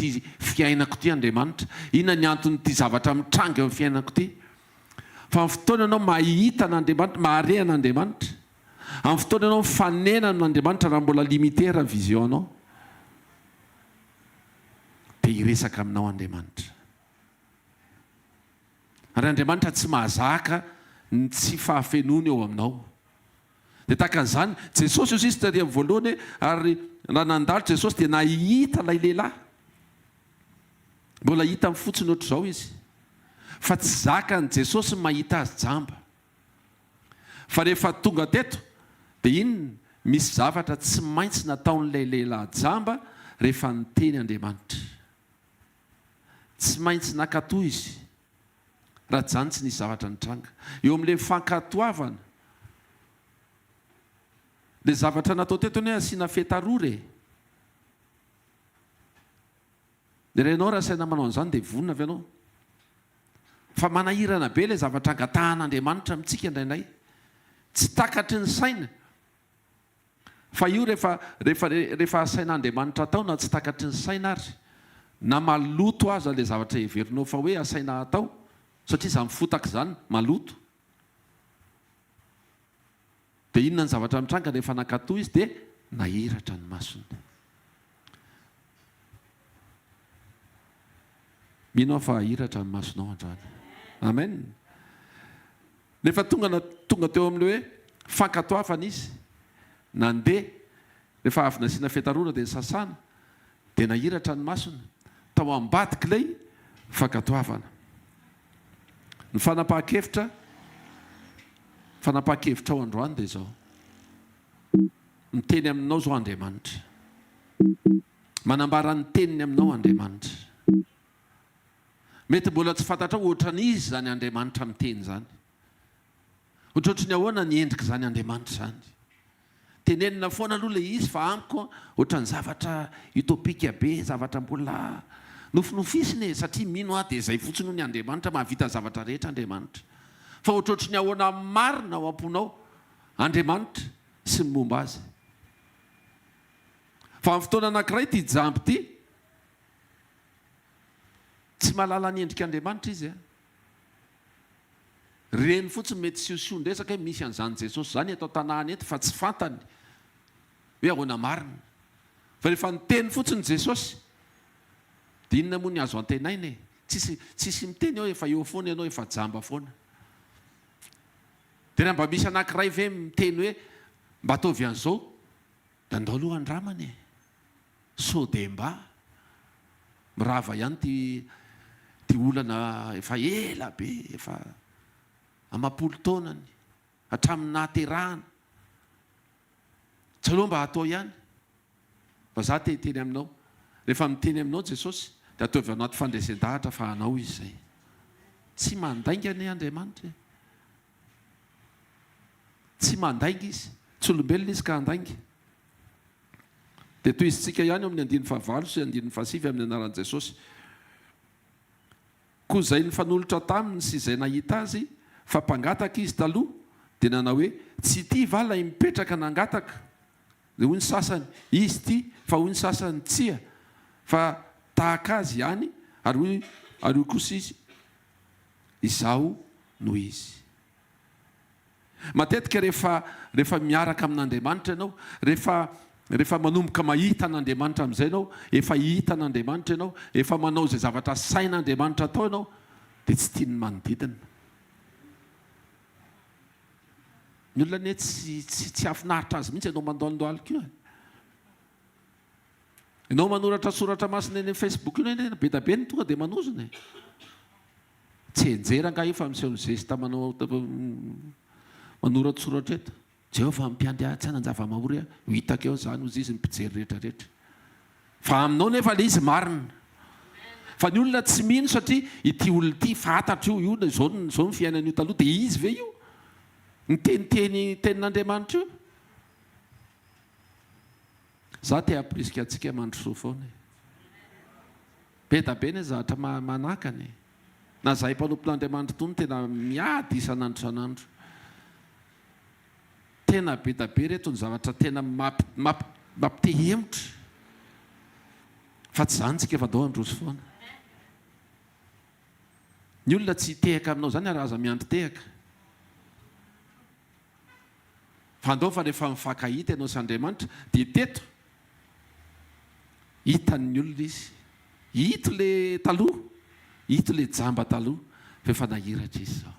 anton'ity fiainako ity Andriamanitra? Inona ny anton'ity zavatra mitranga eo amin'ny fiainako ity? Fa amin'ny fotoana ianao mahita an'Andriamanitra, mahare an'Andriamanitra, amin'ny fotoana ianao mifanena amin'Andriamanitra raha mbola limiter ny vision anao, dia hiresaka aminao Andriamanitra. Ary Andriamanitra tsy mahazaka ny tsy fahafenoany eo aminao. Dia tahaka an'izany, Jesosy hoy izy tery amin'ny voalohany hoe, ary raha nandalo Jesosy dia nahita ilay lehilahy. Mbola hitany fotsiny ohatr'izao izy. Fa tsy zakan'i Jesosy ny mahita azy jamba. Fa rehefa tonga teto dia inona? Misy zavatra tsy maintsy nataon'ilay lehilahy jamba rehefa niteny Andriamanitra. Tsy maintsy nankatò izy. Raha tsy izany tsy nisy zavatra nitranga. Eo amin'ilay fankatoavana, ilay zavatra natao teto anie asiana fetarora e. Dia raha ianao raha asaina manao an'izany dia vonona ve ianao? Fa manahirana be ilay zavatra angatahan'Andriamanitra amintsika indraindray. Tsy takatry ny saina. Fa io rehefa rehefa rehefa asain'Andriamanitra atao na tsy takatry ny saina ary, na maloto aza ilay zavatra heverinao fa hoe asaina atao, satria izany fotaka izany maloto. Dia inona ny zavatra mitranga rehefa nankatò izy dia nahiratra ny masony. Mino aho fa hahiratra ny masonao androany. Amen. Rehefa tonga na tonga teo amin'ilay hoe fankatoavana izy, nandeha, rehefa avy nasiana fitarorana dia nisasana, dia nahiratra ny masony, tao ambadik'ilay fankatoavana. Ny fanapahan-kevitra, fanapahan-kevitrao androany dia izao, miteny aminao izao Andriamanitra. Manambara ny teniny aminao Andriamanitra. Mety mbola tsy fantatrao ohatran'iza izany Andriamanitra miteny izany. Ohatrohatry ny ahoana ny endrik'izany Andriamanitra izany. Tenenina foana aloha ilay izy fa amiko ohatran'ny zavatra utopique be, zavatra mbola nofinofisina e, satria mino aho dia izay fotsiny hono ny Andriamanitra, mahavita ny zavatra rehetra Andriamanitra. Fa ohatrohatry ny ahoana marina ao am-ponao Andriamanitra sy ny momba azy. Fa amin'ny fotoana anankiray ity jamba ity, Tsy mahalala ny endrik'Andriamanitra izy a. Reny fotsiny mety siosion-dresaka hoe misy an'izany Jesosy izany eto an-tanàna eto fa tsy fantany hoe ahoana marina. Fa rehefa niteny fotsiny Jesosy dia inona moa ny azo antenaina e? Tsisy tsisy miteny eo efa eo foana ianao efa jamba foana. Dia raha mba misy anankiray ve miteny hoe mba ataovy an'izao dia andao aloha andramana e. Sao dia mba mirava ihany ity ity olana efa ela be, efa amam-polo taonany, hatramin'ny nahaterahana. Tsy aleo mba atao ihany? Fa za te hiteny aminao, rehefa miteny aminao Jesosy dia ataovy ao anaty fandresen-dahatra fa anao Izy izay. Tsy mandainga anie Andriamanitra e. Tsy mandainga Izy. Tsy olombelona Izy ka handainga. Dia tohizintsika ihany eo amin'ny andininy fahavalo sy andininy fahasivy amin'ny anaran'i Jesosy. Koa izay nifanolotra taminy sy izay nahita azy fa mpangataka izy taloha dia nanao hoe, Tsy ity va ilay mipetraka nangataka? Dia hoy ny sasany, Izy ity, fa hoy ny sasany, Tsia, fa tahaka azy ihany, ary hoy ary hoy kosa izy, Izaho no izy. Matetika rehefa rehefa miaraka amin'Andriamanitra ianao, rehefa rehefa manomboka mahita an'Andriamanitra amin'izay ianao, efa hita an'Andriamanitra ianao, efa manao izay zavatra asain'Andriamanitra atao ianao, dia tsy tian'ny manodidina. Ny olona anie tsy tsy tsy hahafinaritra azy mihitsy ianao mandoalindoalika io e. Ianao manoratra soratra masina eny amin'ny Facebook io anie be dia be ny tonga dia manozona e. Tsy enjera angaha io fa miseho ny zesta manao manoratsoratra eto. Jehovah mpiandry ahy tsy hanan-java-mahory aho. Ho hitako eo izany hozy izy ny mpijery rehetra rehetra. Fa aminao nefa ilay izy marina. Fa ny olona tsy mino satria ity olona ity fantatro io, io izao izao ny fiainan'io taloha dia izy ve io? Miteniteny tenin'Andriamanitra io? Za te hampirisika antsika mandrosoa foana e. Be da be ny zavatra manakana e. Na zahay mpanompon'Andriamanitra itony tena miady isan'andro isan'andro. Tena be da be reto ny zavatra tena mampite hihemotra. Fa tsy izany tsika fa ndao handroso foana. Ny olona tsy hitehaka aminao izany ary aza miandry tehaka. Fa andao fa rehefa mifankahita ianao sy Andriamanitra dia teto hitan'ny olona izy. Ito le taloha, ito le jamba taloha fa efa nahiratra izy izao.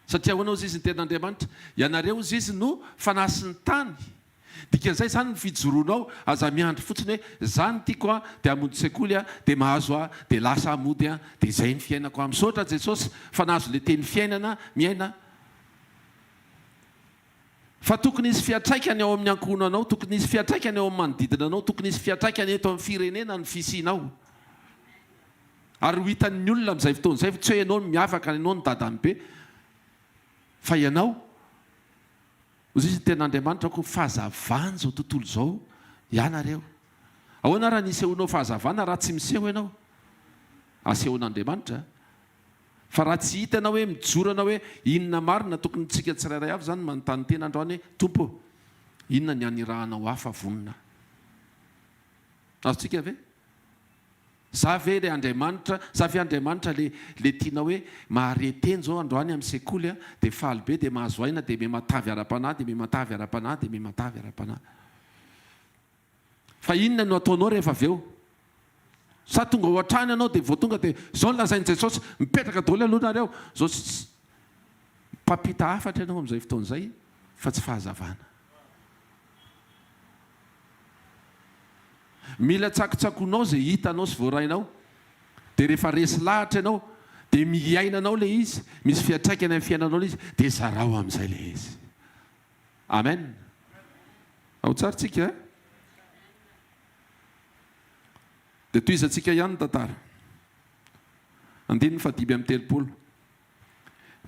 Satria ahoana hozy izy ny tenin'Andriamanitra? Ianareo hozy izy no fanahy sy ny tany. Dikan'izay izany ny fijoroanao, aza miandry fotsiny hoe za no tiako an, dia hamonjy sekoly an, dia mahazo aho, dia lasa aho mody an, dia izay ny fiainako an. Misaotra Jesosy fa nahazo le teny fiainana miaina. Fa tokony hisy fiantraikany ao amin'ny ankohonanao, tokony hisy fiantraikany ao amin'ny manodidina anao, tokony hisy fiantraikany eto amin'ny firenena ny fisianao. Ary ho hitan'ny olona amin'izay fotoana izay fa tsy hoe ianao no miavaka na ianao no dadany be fa ianao, hoy izy, ny tenin'Andriamanitra koa fahazavana izao tontolo izao ianareo. Ahoana raha ny hisehoanao fahazavana raha tsy miseho ianao? Asehon'Andriamanitra. Fa raha tsy hita ianao hoe mijoro ianao hoe inona marina, tokony tsika tsirairay avy izany manontany tena androany hoe Tompo ô, inona ny anirahanao ahy fa vonona aho. Azontsika ve? Za ve le Andriamanitra, za ve Andriamanitra le le tianao hoe mahare teny zao androany amin'ny sekoly a, de faly be de mahazo aina de miha-matavy ara-panahy de miha-matavy ara-panahy de miha-matavy ara-panahy. Fa inona no ataonao rehefa avy eo? Sa tonga ao an-trano ianao de vao tonga de zao no lazain'i Jesosy, mipetraka daholo aloha nareo, zao sy tsy. Mpampita hafatra ianao amin'izay fotoana izay fa tsy fahazavana. Mila tsakotsakoinao izay hitanao sy voarainao. Dia rehefa resy lahatra ianao, dia miaina anao ilay izy, misy fiantraikany amin'ny fiainanao ilay izy, dia zarao amin'izay ilay izy. Amen. Ao tsara tsika eh? Dia tohizantsika ihany ny tantara. Andininy faha-35.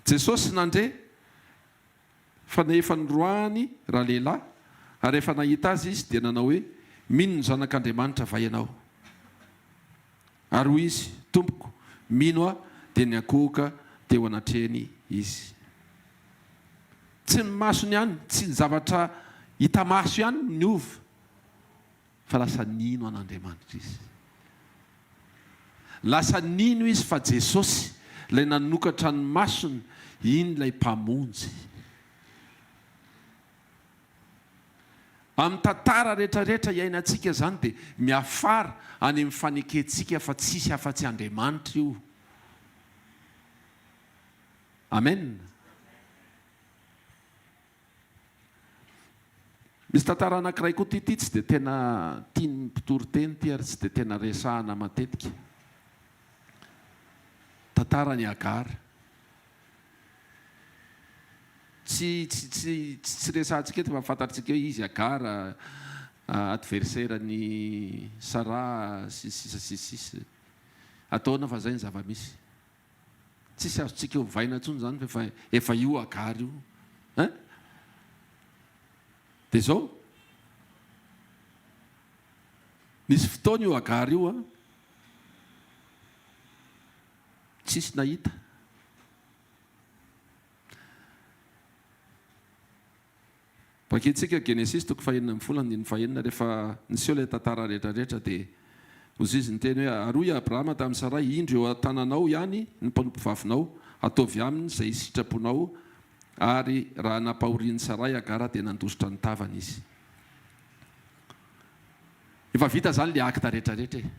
Jesosy nandre Fa na efa noroahany ralehilahy, ary rehefa nahita azy izy, dia nanao hoe, Mino ny Zanak'Andriamanitra va ianao? Ary hoy izy, Tompoko, mino aho, dia niankohoka teo anatrehany izy. Tsy ny masony ihany, tsy ny zavatra hita maso ihany no niova, Fa lasa nino an'Andriamanitra izy. Lasa nino izy fa Jesosy, ilay nanokatra ny masony, iny ilay Mpamonjy. Amin'ny tantara rehetrarehetra iainantsika izany dia miafara any amin'ny fanekentsika fa tsisy afa-tsy Andriamanitra io. Amen. Misy tantara anankiray koa ity, ity tsy dia tena tian'ny mpitory teny ity ary tsy dia tena resahana matetika. Tantaran'i Hagara. Tsy tsy tsy tsy resahantsika eto fa fantatsika hoe izy Hagara, adversaire an'i Saraha sy ny sisa sy ny sisa. Atao ahoana fa izay ny zava-misy. Tsisy azontsika ovaina intsony izany fa efa efa io Hagara io hein! Dia izao, nisy fotoana io Hagara io an, tsisy nahita. Vakintsika Genesisy toko fahenina ambin'ny folo andininy fahenina, rehefa niseho ilay tantara rehetra rehetra dia hozy izy niteny hoe, Ary hoy Abrahama tamin'i Saray, Indro eo an-tananao ihany ny mpanompovavinao, ataovy aminy izay sitraponao, ary raha nampahorian'i Saray Hagara dia nandositra ny tavany izy. Efa vita izany ilay acte rehetra rehetra e.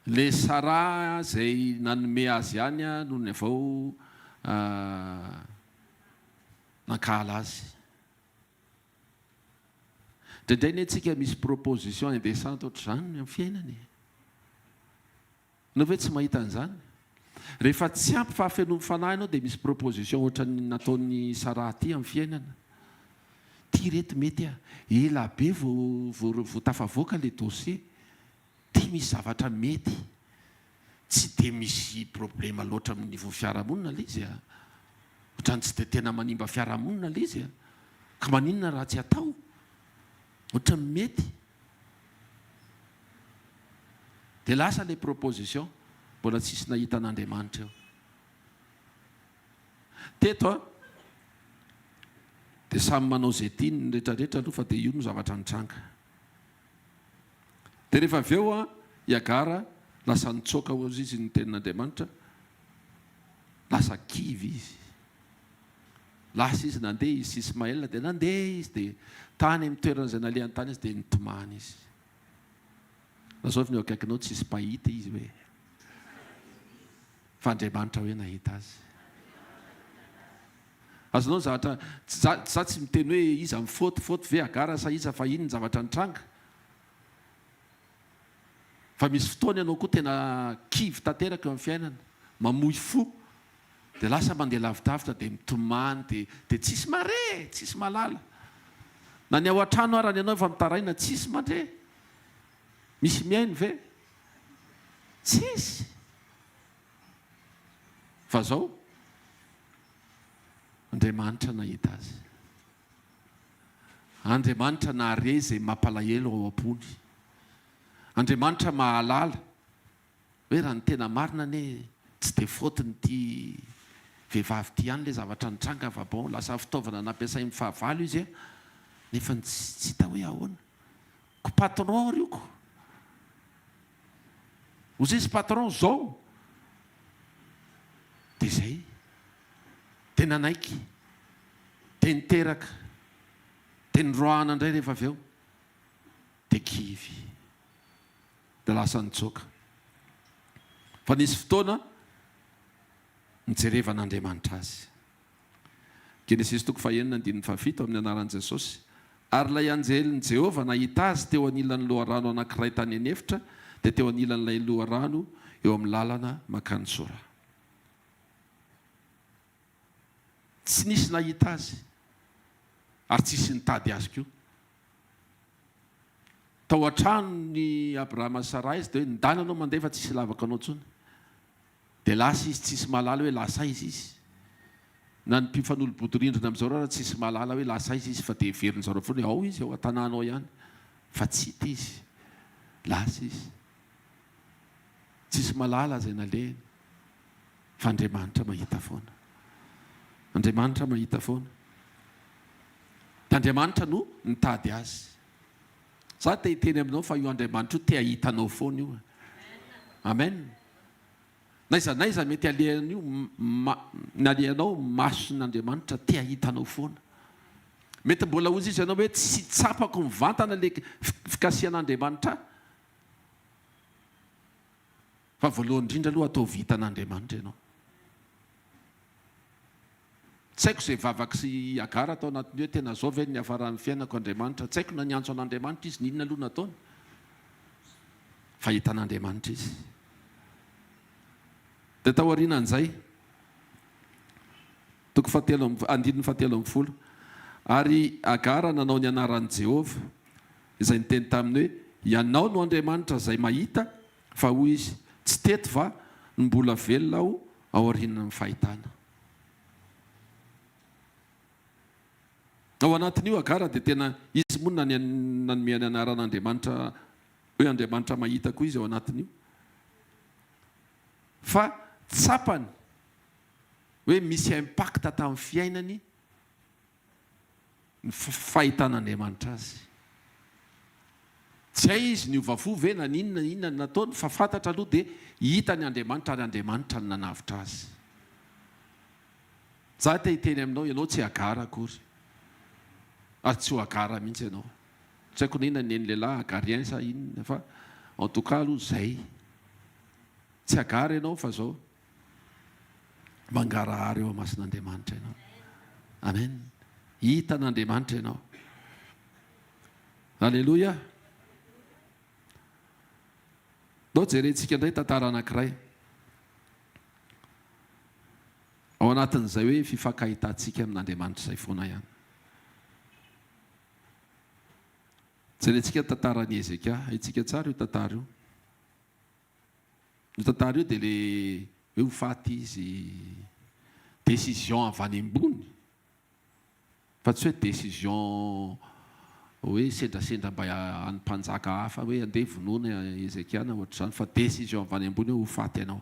Le Sarah izay nanome azy ihany nony avao nankahala azy. Indraindray anie tsika misy proposition indécente ohatr'izany amin'ny fiainana e. Ianao ve tsy mahita an'izany? Rehefa tsy ampy fahafenoan'ny fanahy ianao dia misy proposition ohatran'ny nataon'i Sarah ity amin'ny fiainana. Ity reto mety a, ela be vao vao tafavoaka le dossier. Ty misy zavatra mety. Tsy dia misy problema loatra amin'ny niveau fiarahamonina ilay izy a. Ohatran'ny tsy dia tena manimba fiarahamonina ilay izy a. Ka maninona raha tsy atao? Ohatran'ny mety. Dia lasa ilay proposition, mbola tsisy nahita an'Andriamanitra eo. Teto a, dia samy manao izay tiany ny rehetrarehetra aloha fa dia io no zavatra nitranga. Dia rehefa avy eo i Hagara lasa nitsoaka hozy izy ny tenin'Andriamanitra, lasa kivy izy. Lasa izy nandeha izy sy Ismaela dia nandeha izy dia tany amin'ny toerana izay nalehany tany izy dia nitomany izy. Lazao avy ny eo akaikinao tsisy mpahita izy hoe fa Andriamanitra hoe nahita azy. Azonao ny zavatra, za tsy miteny hoe iza ny faute, faute ve Hagara sa iza fa iny ny zavatra nitranga. Fa misy fotoana ianao koa tena kivy tanteraka eo amin'ny fiainana, mamoy fo, dia lasa mandeha lavidavitra dia mitomany dia dia tsisy mahare e, tsisy mahalala. Na ny ao an-trano arany ianao efa mitaraina tsisy mandre. Misy mihaino ve? Tsisy. Fa zao, Andriamanitra nahita azy. Andriamanitra nahare izay mampalahelo ao am-pony. Andriamanitra mahalala hoe raha ny tena marina anie tsy dia faute-n'ity vehivavy ity ihany ilay zavatra nitranga fa bon lasa fitaovana nampiasain'ny fahavalo izy nefa tsy hita hoe ahoana. Ko patron ry io ko. Ozy izy patron zao. Dia izay. Dia nanaiky. Dia niteraka. Dia noroahana indray rehefa avy eo. Dia kivy. Dia lasa nitsoaka. Fa nisy fotoana nijerevan'Andriamanitra azy. Genesisy toko fahenina andininy fahafito, Amin'ny anaran'i Jesosy. Ary ilay anjelin'i Jehovah nahita azy teo anilan'ny loharano anankiray tany an'efitra, dia teo anilan'ilay loharano eo amin'ny lalana mankany Sora. Tsy nisy nahita azy, ary tsisy nitady azy koa. Tao an-tranon'i Abrahama sy Saraha izy, dia hoe, Ndana ianao mandeha fa tsisy lavaka anao intsony. Dia lasa izy tsisy mahalala hoe lasa aiza izy. Na ny mpifanolo-bodirindrina amin'izao ara tsisy mahalala hoe lasa aiza izy fa dia heverin'ny zareo foana hoe ao izy, ao an-tanàna ao ihany. Fa tsy hita izy. Lasa izy. Tsisy mahalala izay nalehiny. Fa Andriamanitra mahita foana. Andriamanitra mahita foana. Dia Andriamanitra no nitady azy. Za te hiteny aminao fa io Andriamanitra io te hahita anao foana io. Amen. N'aiza n'aiza mety alehan'io ny alehanao mason'Andriamanitra te hahita anao foana. Mety mbola hozy izy ianao hoe tsy tsapako mivantana le fikasihan'Andriamanitra ahy. Fa voalohany indrindra aloha ataovy hitan'Andriamanitra ianao. Tsy haiko izay vavak'i sy Hagara tao anatin'ny hoe tena zao ve ny niafaran'ny fiainako Andriamanitra. Tsy haiko na niantso an'Andriamanitra izy, n'inona aloha nataony. Fa hitan'Andriamanitra izy. Dia tao aorianan'izay, toko fahatelo amby, andininy fahatelo ambin'ny folo, Ary Hagara nanao ny anaran'i Jehovah, izay niteny taminy hoe, Ianao no Andriamanitra izay mahita, fa hoy izy, Tsy teto va no mbola velona aho aorian'ny fahitana? Ao anatin'io Hagara dia tena izy moa no nanome ny anaran'Andriamanitra hoe Andriamanitra mahita koa izy ao anatin'io. Fa tsapany hoe misy impact tamin'ny fiainany ny fahitan'Andriamanitra azy. Tsy hay izy niova fo ve na n'inona inona no nataony fa fantatra aloha dia hitany Andriamanitra ary Andriamanitra no nanavotra azy. Za te hiteny aminao, ianao tsy Hagara akory. Ary tsy ho Hagara mihitsy ianao. Tsy haiko na inona ny nen'ny lehilahy, Hagarien sa inona fa en tout cas aloha zay. Tsy Hagara ianao fa zao. Mangarahara eo amason'Andriamanitra ianao. Amen. Hitan'Andriamanitra ianao. Aleloia. Ndao jerentsika indray tantara anankiray. Ao anatin'izay hoe fifankahitantsika amin'Andriamanitra izay foana ihany. Jerentsika ny tantaran'i Hezekia. Haintsika tsara io tantara io. Io tantara io dia le hoe ho faty izy, décision avy any ambony. Fa tsy hoe décision hoe sendrasendra mba an'ny mpanjaka hafa hoe andeha vonoina Hezekia na ohatr'izany fa décision avy any ambony hoe ho faty ianao.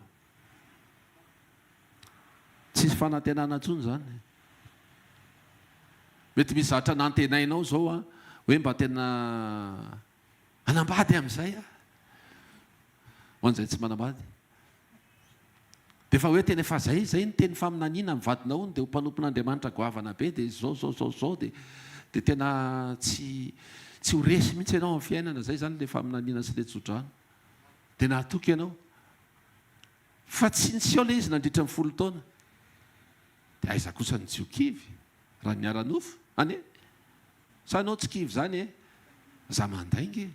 Tsisy fanantenana intsony izany. Mety misy zavatra nantenainao izao an, hoe mba tena hanambady amin'izay aho. Ho an'izay tsy manambady. Dia efa hoe tena efa zay, zay ny teny faminaniana ny vadinao hono dia ho mpanompon'Andriamanitra goavana be dia zao zao zao zao dia dia tena tsy tsy ho resy mihitsy ianao amin'ny fiainana, zay zany ilay faminaniana sy ilay tsodrano. Dia nahatoky ianao. Fa tsy niseho ilay izy nandritra ny folo taona. Dia aiza kosa no tsy ho kivy raha ny ara-nofo anie? Sa ianao tsy kivy izany e? Za mandainga e!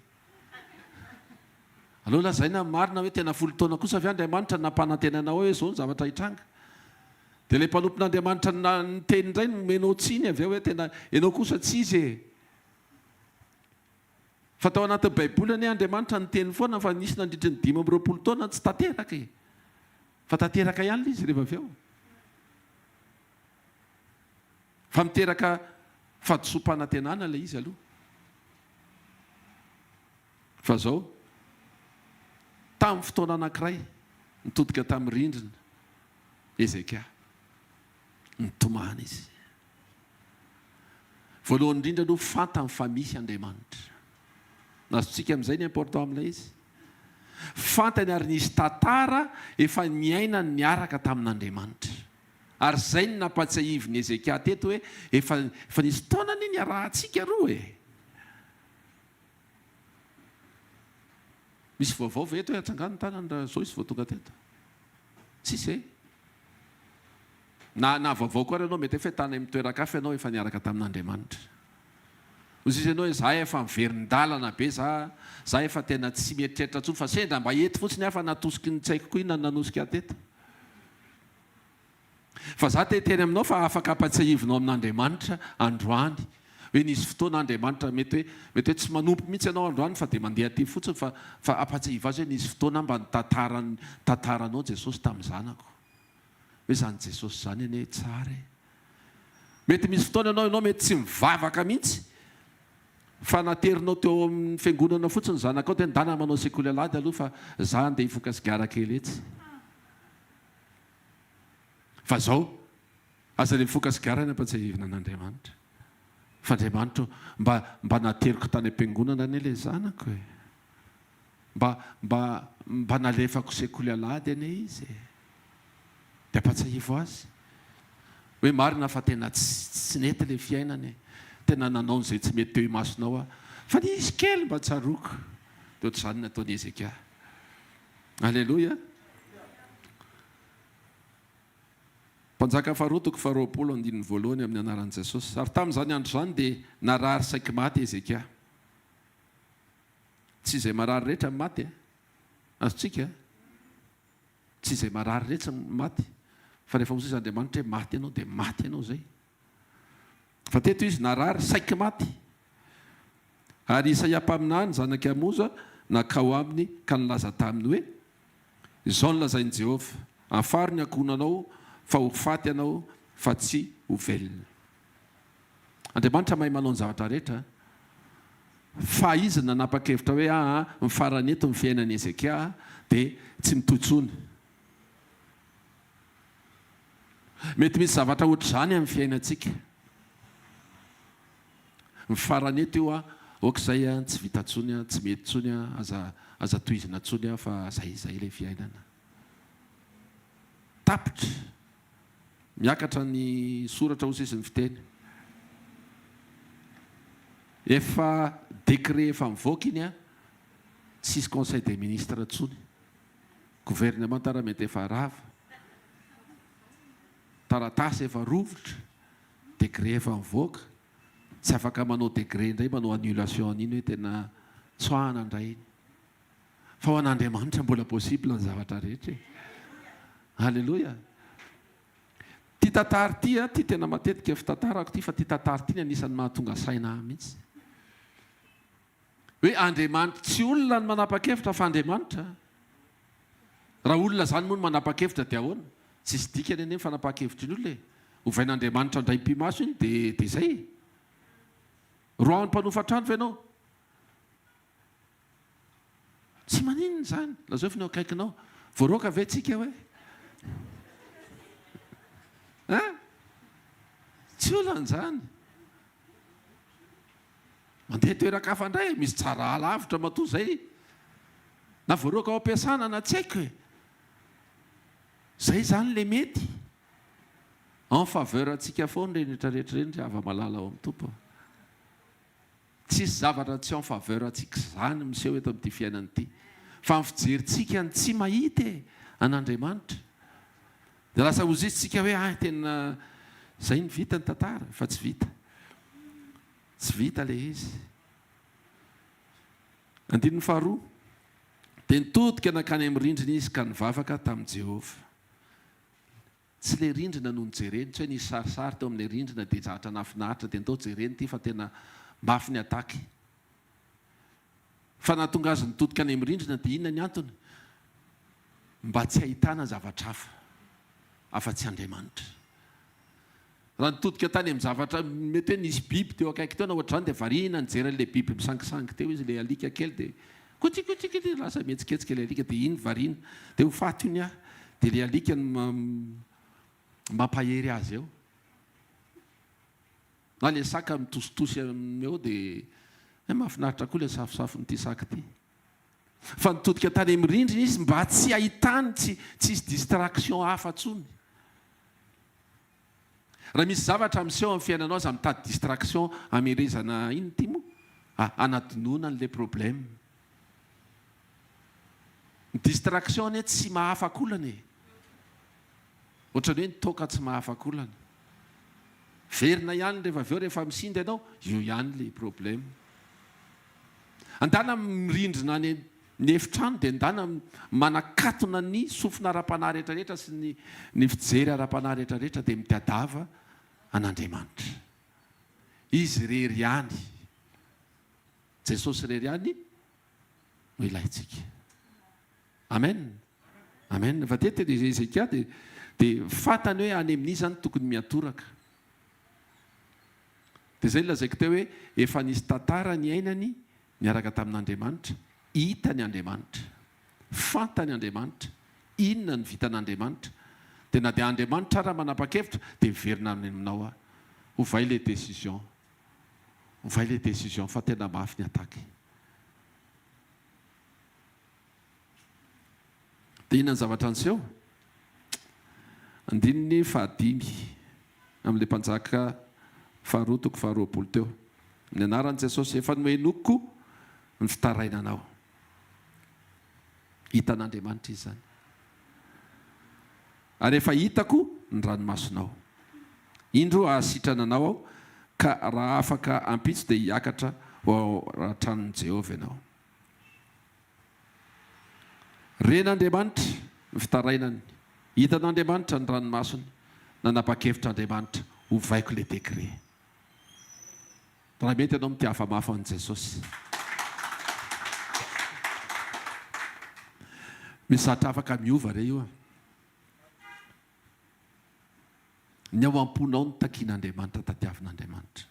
Aleo lazaina ny marina hoe tena folo taona kosa ve Andriamanitra no nampanantena anao hoe izao ny zavatra hitranga? Dia ilay mpanompon'Andriamanitra niteny indray no nomenao tsiny avy eo hoe tena ianao kosa tsy izy e! Fa tao anatin'ny Baiboly anie Andriamanitra niteny foana fa nisy nandritry ny 25 taona tsy tanteraka e! Fa tanteraka ihany ilay izy rehefa avy eo. Fa miteraka fahadisoam-panantenana ilay izy aloha. Fa izao, tamin'ny fotoana anankiray, nitodika tamin'ny rindrina Hezekia. Nitomany izy. Voalohany indrindra aloha, fantany fa misy Andriamanitra. Azontsika amin'izay ny important amin'ilay izy. Fantany ary nisy tantara efa niainany niaraka tamin'Andriamanitra. Ary izay no nampatsiahivin'i Hezekia teto hoe efa efa nisy taona anie niarahantsika roa e! Misy vaovao ve eto hoe atsangano ny tanany raha zao izy vao tonga teto? Tsisy e! Na na vaovao koa ary ianao mety efa tany amin'ny toeran-kafa ianao efa niaraka tamin'Andriamanitra. Hoy sisa ianao hoe za efa miverin-dalana be za, za efa tena tsy mieritreritra intsony fa sendra mba eto fotsiny aho fa natosiky ny tsy haiko koa inona no nanosika ahy teto. Fa za te hiteny aminao fa afaka ampatsiahivinao amin'Andriamanitra androany hoe nisy fotoana Andriamanitra mety hoe mety hoe tsy manompo mihitsy ianao androany fa dia mandeha aty fotsiny fa fa ampatsiahivo azy hoe nisy fotoana mba nitantaran'ny tantaranao Jesosy tamin'ny zanako hoe izany Jesosy izany anie tsara e. Mety misy fotoana ianao ianao mety tsy mivavaka mihitsy fa naterinao teo amin'ny fiangonana fotsiny ny zanakao dia ndana manao sekoly alahady aloha fa za andeha hifoka sigara kely etsy. Fa zao, aza le mifoka sigara ny ampatsiahivina an'Andriamanitra. Fa Andriamanitra ô, mba mba nateriko tany am-piangonana anie le zanako e. Mba mba mba nalefako sekoly alahady anie izy e. Dia ampatsiahivo azy hoe marina fa tena tsy tsy nety le fiainana e. Tena nanao an'izay tsy mety teo imasonao aho. Fa nisy kely mba tsaroako. Dia ohatr'izany ny nataon'i Hezekia. Aleloia. Mpanjaka faharoa toko faharoapolo andininy voalohany amin'ny anaran'i Jesosy. Ary tamin'izany andro izany dia narary saiky maty Hezekia. Tsy izay marary rehetra no maty e. Azontsika? Tsy izay marary rehetra no maty. Fa rehefa hoy Andriamanitra hoe maty ianao dia maty ianao izay. Fa teto izy narary saiky maty. Ary Isaia mpaminany, zanak'i Amoza, nankao aminy ka nilaza taminy hoe, Izao no lazain'i Jehovah, 'Afaro ny ankohonanao, fa ho faty ianao, fa tsy ho velona. Andriamanitra mahay manao ny zavatra rehetra, fa izy no nanapa-kevitra hoe, Aa, mifarana eto ny fiainan'i Hezekia, dia tsy mitohy intsony. Mety misy zavatra hoatr'izany amin'ny fiainantsika. Ny farany eto io a, ok zay a, tsy vita tsony a, tsy mety tsony a, aza aza tohizina tsony a fa zay zay ilay fiainana. Tapitra. Miakatra ny soratra hoy sisa ny fiteny. Efa décret efa mivoaka iny a, tsisy conseil des ministres tsony. Gouvernement ara mety efa rava. Taratasy efa rovitra. Degré efa mivoaka, tsy afaka manao degré indray manao annulation an'iny hoe tena tsoahana indray iny. Fa ho an'Andriamanitra mbola possible ny zavatra rehetra e. Alléluia. Ity tantara ity a, ity tena matetika fitantarako ity fa ity tantara ity ny anisan'ny mahatonga saina ahy mihitsy. Hoe Andriamanitra, tsy olona no manapa-kevitra fa Andriamanitra. Raha olona izany moa no manapa-kevitra dia ahoana? Tsisy dikany anie ny fanapahan-kevitry ny olona e! Ovain'Andriamanitra indray pimaso iny dia dia izay e! Roahan'ny mpanofa trano ve ianao? Tsy maninona izany, lazao fa ny eo akaikinao. Voaroaka ve tsika hoe? Hein? Tsy olana izany. Mandeha toeran-kafa indray, misy tsara lavitra matoa izay. Na voaroaka ao am-piasana na tsy haiko e! Zay zany le mety. En faveur antsika foana ireny rehetra rehetra ireny ry hava-malala ao amin'ny Tompo a! Tsisy zavatra tsy en faveur antsika izany miseho eto amin'ity fiainana ity. Fa ny fijerintsika ny tsy mahita e! An'Andriamanitra. Dia lasa hozizy tsika hoe ah tena zay ny vita ny tantara fa tsy vita. Tsy vita le izy. Andininy faharoa, Dia nitodika nankany amin'ny rindrina izy ka nivavaka tamin'i Jehovah. Tsy ilay rindrina no nojereny, tsy hoe nisy sarisary teo amin'ilay rindrina dia zavatra nahafinaritra dia ndao jerena ity fa tena mafy ny attaque. Fa nahatonga azy nitodika any amin'ny rindrina dia inona ny antony? Mba tsy hahitana zavatra hafa afa-tsy Andriamanitra. Raha nitodika tany amin'ny zavatra, mety hoe nisy biby teo akaiky teo na ohatr'izany dia variana nijery an'ilay biby misangisangy teo izy, ilay alika kely dia kotsikotsikotsi lasa mihetsiketsika ilay alika dia iny variana dia ho faty hono aho dia ilay alika no mampahery azy eo. Na ilay saka mitositosy aminy eo dia eh, mahafinaritra koa ilay safosafon'ity saka ity. Fa nitodika tany amin'ny rindrina izy mba tsy hahitany, tsy tsy hisy distraction hafa intsony. Raha misy zavatra miseho amin'ny fiainanao aza mitady distraction hamerezana inona ity moa? Hanadinoana an'ilay problème. Ny distraction anie tsy mahafaka olana e. Ohatran'ny hoe ny toaka tsy mahafaka olana. Verina ihany rehefa avy eo rehefa misinda ianao, io ihany ilay problème. Andana mirindrina any ny efitrano dia ndana manakatona ny sofina ara-panahy rehetra rehetra sy ny ny fijery ara-panahy rehetra rehetra dia mitadava an'Andriamanitra. Izy irery ihany, Jesosy irery ihany no ilaintsika. Amen. Amen. Fa teto dia Hezekia dia dia fantany hoe any amin'iza no tokony miantoraka. Dia izay no lazaiko teo hoe efa nisy tantara niainany niaraka tamin'Andriamanitra, hitany Andriamanitra, fantany Andriamanitra, inona no vitan'Andriamanitra. Dia na dia Andriamanitra ara manapa-kevitra dia miverina any aminao aho. Ovay ilay décision. Ovay ilay décision fa tena mafy ny attaque. Dia inona ny zavatra niseho? Andininy fahadimy amin'ilay Mpanjaka faharoa toko faharoapolo teo. Amin'ny anaran'i Jesosy, efa nohenoiko ny fitarainanao. Hitan'Andriamanitra izy izany. Ary efa hitako ny ranomasonao. Indro hahasitrana anao aho, ka raha afaka ampitso dia hiakatra ho ao an-tranon'i Jehovah ianao. Ren'Andriamanitra ny fitarainany, hitan'Andriamanitra ny ranomasony, nanapa-kevitra Andriamanitra, ovaiko ilay décret. Raha mety ianao mitiava mafy an'i Jesosy. Misy zatra afaka miova re io a. Ny ao am-ponao no takian'Andriamanitra, tadiavin'Andriamanitra.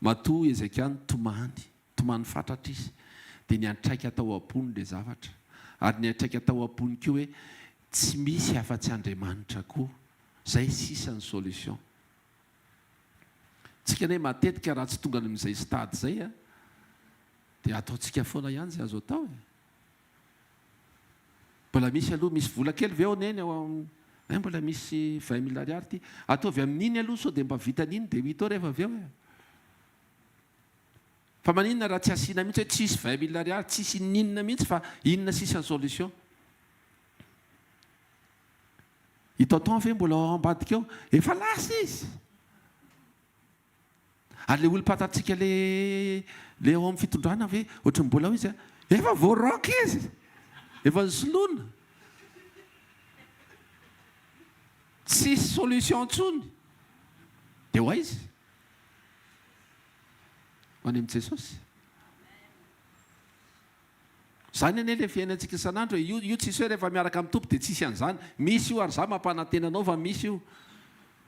Matoa Hezekia nitomany. Tomany fatratra izy, dia niantraika tao am-pony ilay zavatra. Ary niantraika tao am-pony koa hoe tsy misy afa-tsy Andriamanitra koa. Izay sisa ny solution. Tsika anie matetika raha tsy tonga any amin'izay stade izay a, dia ataontsika foana ihany izay azo atao e. Mbola misy aloha, misy vola kely ve ao neny ao am, eh mbola misy 20 mille ariary ity. Ataovy amin'iny aloha sao dia mba vitan'iny dia ho hita eo rehefa avy eo e. Fa maninona raha tsy asiana mihitsy hoe tsisy 20 mille ariary, tsisy ininona mihitsy fa inona sisa ny solution? I tonton ve mbola ao ambadika ao? Efa lasa izy! Ary le olom-pantatsika le le ao amin'ny fitondrana ve ohatran'ny mbola ao izy a? Efa voaroaka izy! Efa nosoloina! Tsisy solution intsony! Dia ho aiza? Ho any amin'i Jesosy. Izany anie ilay fiainantsika isan'andro e. Io, io tsisy hoe rehefa miaraka amin'ny Tompo dia tsisy an'izany. Misy io ary izaho mampanantena anao fa misy io.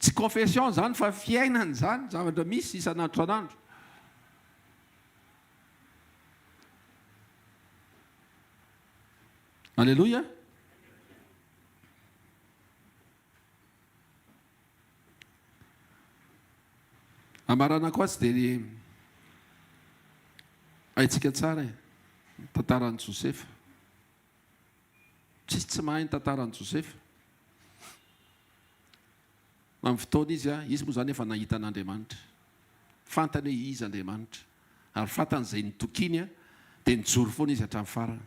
Tsy confession izany fa fiainana izany, zavatra misy isan'andro isan'andro. Alléluia. Amaranako azy dia ny haintsika tsara e, ny tantaran'i Josefa. Tsisy tsy mahay ny tantaran'i Josefa. Amin'ny fotoana izy, izy moa izany efa nahita an'Andriamanitra. Fantany hoe iza Andriamanitra. Ary fantany izay nitokiany, dia nijoro foana izy hatramin'ny farany.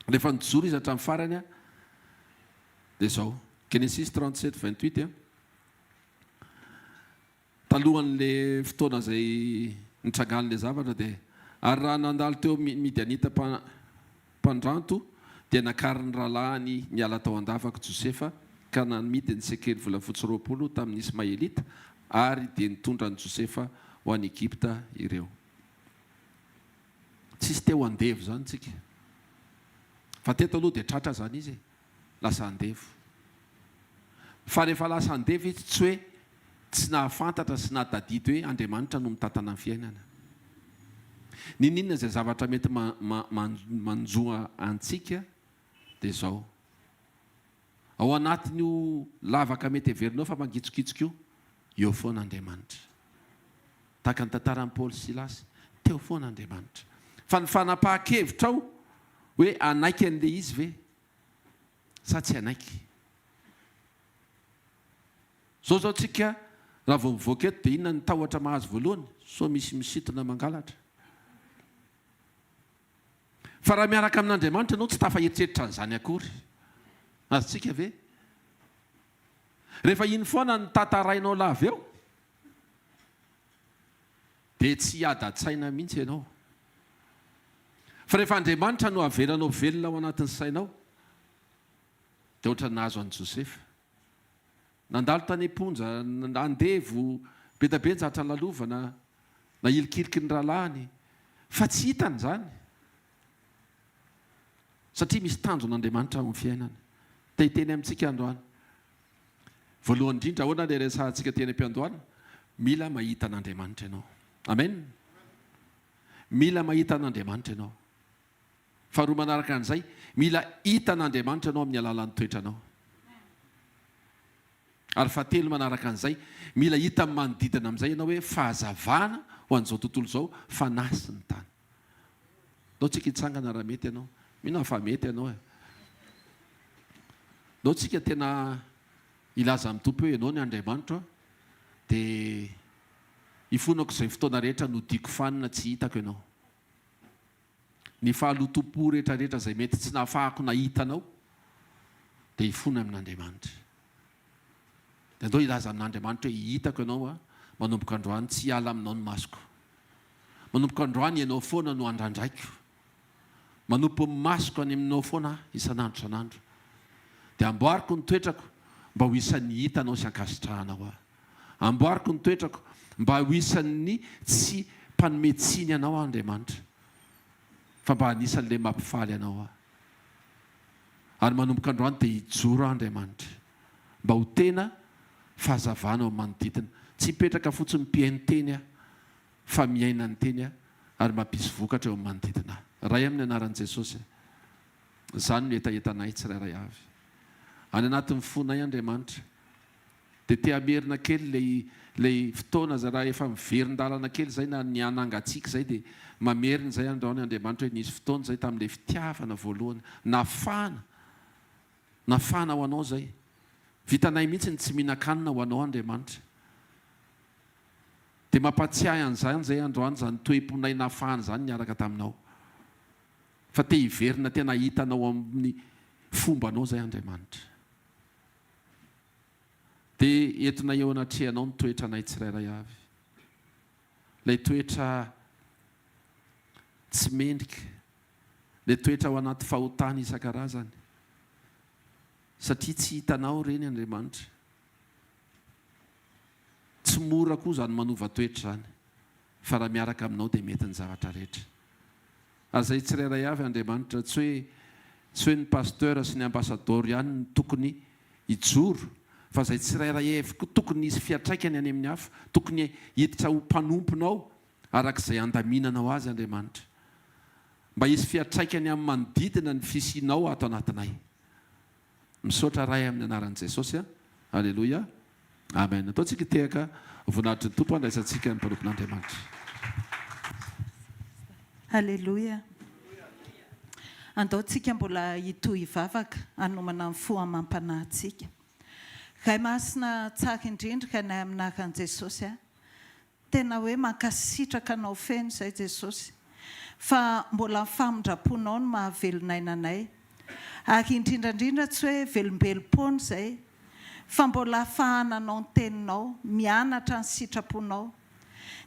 Rehefa nijoro izy hatramin'ny farany, dia izao, Genesis 37, 28, Talohan'ilay fotoana izay nitrangan'ilay zavatra dia, Ary raha nandalo teo amin'ny Midianita mpandranto, dia nakarin'ny rahalahiny niala tao an-davako Josefa, ka namidy ny sekely volafotsy 20 tamin'ny Ismaelita, ary dia nitondra an'i Josefa ho any Egypta ireo. Tsisy te ho andevo izany tsika. Fa teto aloha dia tratra izany izy e. Lasa andevo. Fa rehefa lasa andevo izy tsy hoe tsy nahafantatra sy nahatadidy hoe Andriamanitra no mitantana ny fiainana. N'inon'inona izay zavatra mety manjo antsika dia izao. Ao anatin'io lavaka mety heverinao fa mangitsokitsoka io, eo foana Andriamanitra. Tahaka ny tantaran'i Paoly sy Silasy, teo foana Andriamanitra. Fa ny fanapahan-kevitrao hoe hanaiky an'ilay izy ve sa tsy hanaiky? Izao izao tsika raha vao mivoaka eto dia inona ny tahotra mahazo voalohany? Sao misy misintona mangalatra. Fa raha miaraka amin'Andriamanitra ianao tsy tafa-eritreritra an'izany akory. Azontsika ve? Rehefa iny foana no tantarainao lava eo dia tsy hiadan-tsaina mihitsy ianao. Fa rehefa Andriamanitra no avelanao velona ao anatin'ny sainao dia ohatran'ny nahazo an'i Josefa. Nandalo tany am-ponja, andevo, be dia be ny zatra lalovana, nahilikiliky ny rahalahiny, fa tsy hitany izany. Satria misy tanjon'Andriamanitra ao amin'ny fiainana. Te hiteny amintsika androany. Voalohany indrindra, ahoana ilay resahantsika teny am-piandohana? Mila mahita an'Andriamanitra ianao. Amen. Mila mahita an'Andriamanitra ianao. Faharoa manaraka an'izay, mila hitan'Andriamanitra ianao amin'ny alalan'ny toetranao. Ary fahatelo manaraka an'izay, mila hitan'ny manodidina amin'izay ianao hoe fahazavana ho an'izao tontolo izao, fanahy sy ny tany. Ndao tsika hitsangana raha mety ianao. Mino aho fa mety ianao e. Ndao tsika tena hilaza amin'ny Tompo hoe ianao ny Andriamanitro a, dia hifonako izay fotoana rehetra nodiako fanina tsy hitako ianao. Ny fahalotoam-po rehetrarehetra izay mety tsy nahafahako nahita anao dia hifona amin'Andriamanitra. Dia andao hilaza amin'Andriamanitra hoe hitako ianao aho, manomboka androany tsy hiala aminao ny masoko. Manomboka androany ianao foana no andrandraiko. Manompo ny masoko any aminao foana aho isan'andro isan'andro. Dia amboariko ny toetrako mba ho isan'ny hitanao sy ankasitrahanao aho. Amboariko ny toetrako mba ho isan'ny tsy mpanome tsiny anao aho Andriamanitra, fa mba anisan'ilay mampifaly anao aho. Ary manomboka androany dia hijoro aho Andriamanitra, mba ho tena fahazavana ao amin'ny manodidina. Tsy hipetraka fotsiny mpihaino teny aho, fa miaina ny teny aho ary mampisy vokatra eo amin'ny manodidina ahy. Ray amin'ny anaran'i Jesosy, izany no hetahetanay tsirairay avy. Any anatin'ny fonay Andriamanitra, Dia te hamerina kely ilay ilay fotoana izay raha efa miverin-dalana kely izay na nihanangatsiaka izay dia mamerina izay androany Andriamanitra hoe nisy fotoana izay tamin'ilay fitiavana voalohany nafana nafana ho anao izay. Vitanay mihitsy ny tsy mihinan-kanina ho anao Andriamanitra. Dia mampatsiahy an'izany izay androany izany toe-ponay nafana izany niaraka taminao. Fa te hiverina tena hahita anao amin'ny fombanao izay Andriamanitra. Dia entinay eo anatrehanao ny toetranay tsirairay avy. Ilay toetra tsy mendrika, ilay toetra ao anaty fahotana isan-karazany. Satria tsy hitanao ireny Andriamanitra. Tsy mora koa izany manova toetra izany, fa raha miaraka aminao dia mety ny zavatra rehetra. Ary izay tsirairay avy Andriamanitra, tsy hoe tsy hoe ny pasteur sy ny ambasadaoro ihany no tokony hijoro, fa izay tsirairay avy koa tokony hisy fiantraikany any amin'ny hafa, tokony hiditra ho mpanomponao araka izay andaminanao azy Andriamanitra. Mba hisy fiantraikany amin'ny manodidina ny fisianao ato anatinay. Misaotra Ray amin'ny anaran'i Jesosy a. Aleloia. Amen. Ataontsika hitehaka voninahitry ny Tompo handraisantsika ny mpanompon'Andriamanitra. Aleloia. Andao tsika mbola hitohy hivavaka hanomana ny fo amam-panahintsika. Ray Masina tsara indrindra Rainay amin'ny anaran'i Jesosy a. Tena hoe mankasitraka anao feno izay Jesosy fa mbola ny famindram-ponao no mahavelon'aina anay ary indrindra indrindra tsy hoe velombelom-poana izay fa mbola afahananao ny teninao mianatra ny sitraponao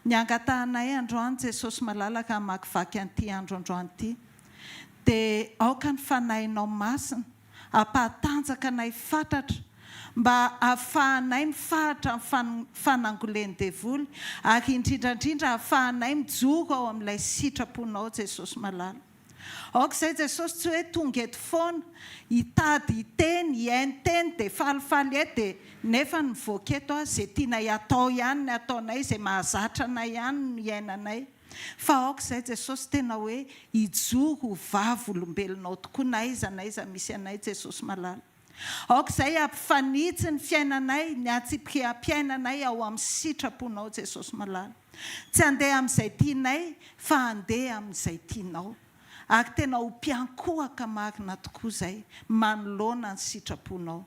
Ny angatahanay androany Jesosy malalaka hamakivaky an'ity andro androany ity dia aoka ny Fanahinao Masina hampahatanjaka anay fatratra mba hahafahanay mifahatra amin'ny fanangolen'ny devoly ary indrindra indrindra hahafahanay mijoro ao amin'ilay sitraponao Jesosy malala. Aoka izay Jesosy tsy hoe tonga eto foana hitady hiteny, hihaino teny dia falifaly eto dia nefa ny mivoaka eto a, izay tianay hatao ihany ny ataonay, izay mahazatra anay ihany no iainanay. Fa aoka izay Jesosy tena hoe hijoro ho vavolombelonao tokoa na aiza na aiza misy anay Jesosy malala. Aoka izay hampifanitsy ny fiainanay, ny antsipiriam-piainanay ao amin'ny sitraponao Jesosy malala. Tsy handeha amin'izay tianay fa handeha amin'izay tianao. Ary tena ho mpiankohaka marina tokoa izay manoloana ny sitraponao.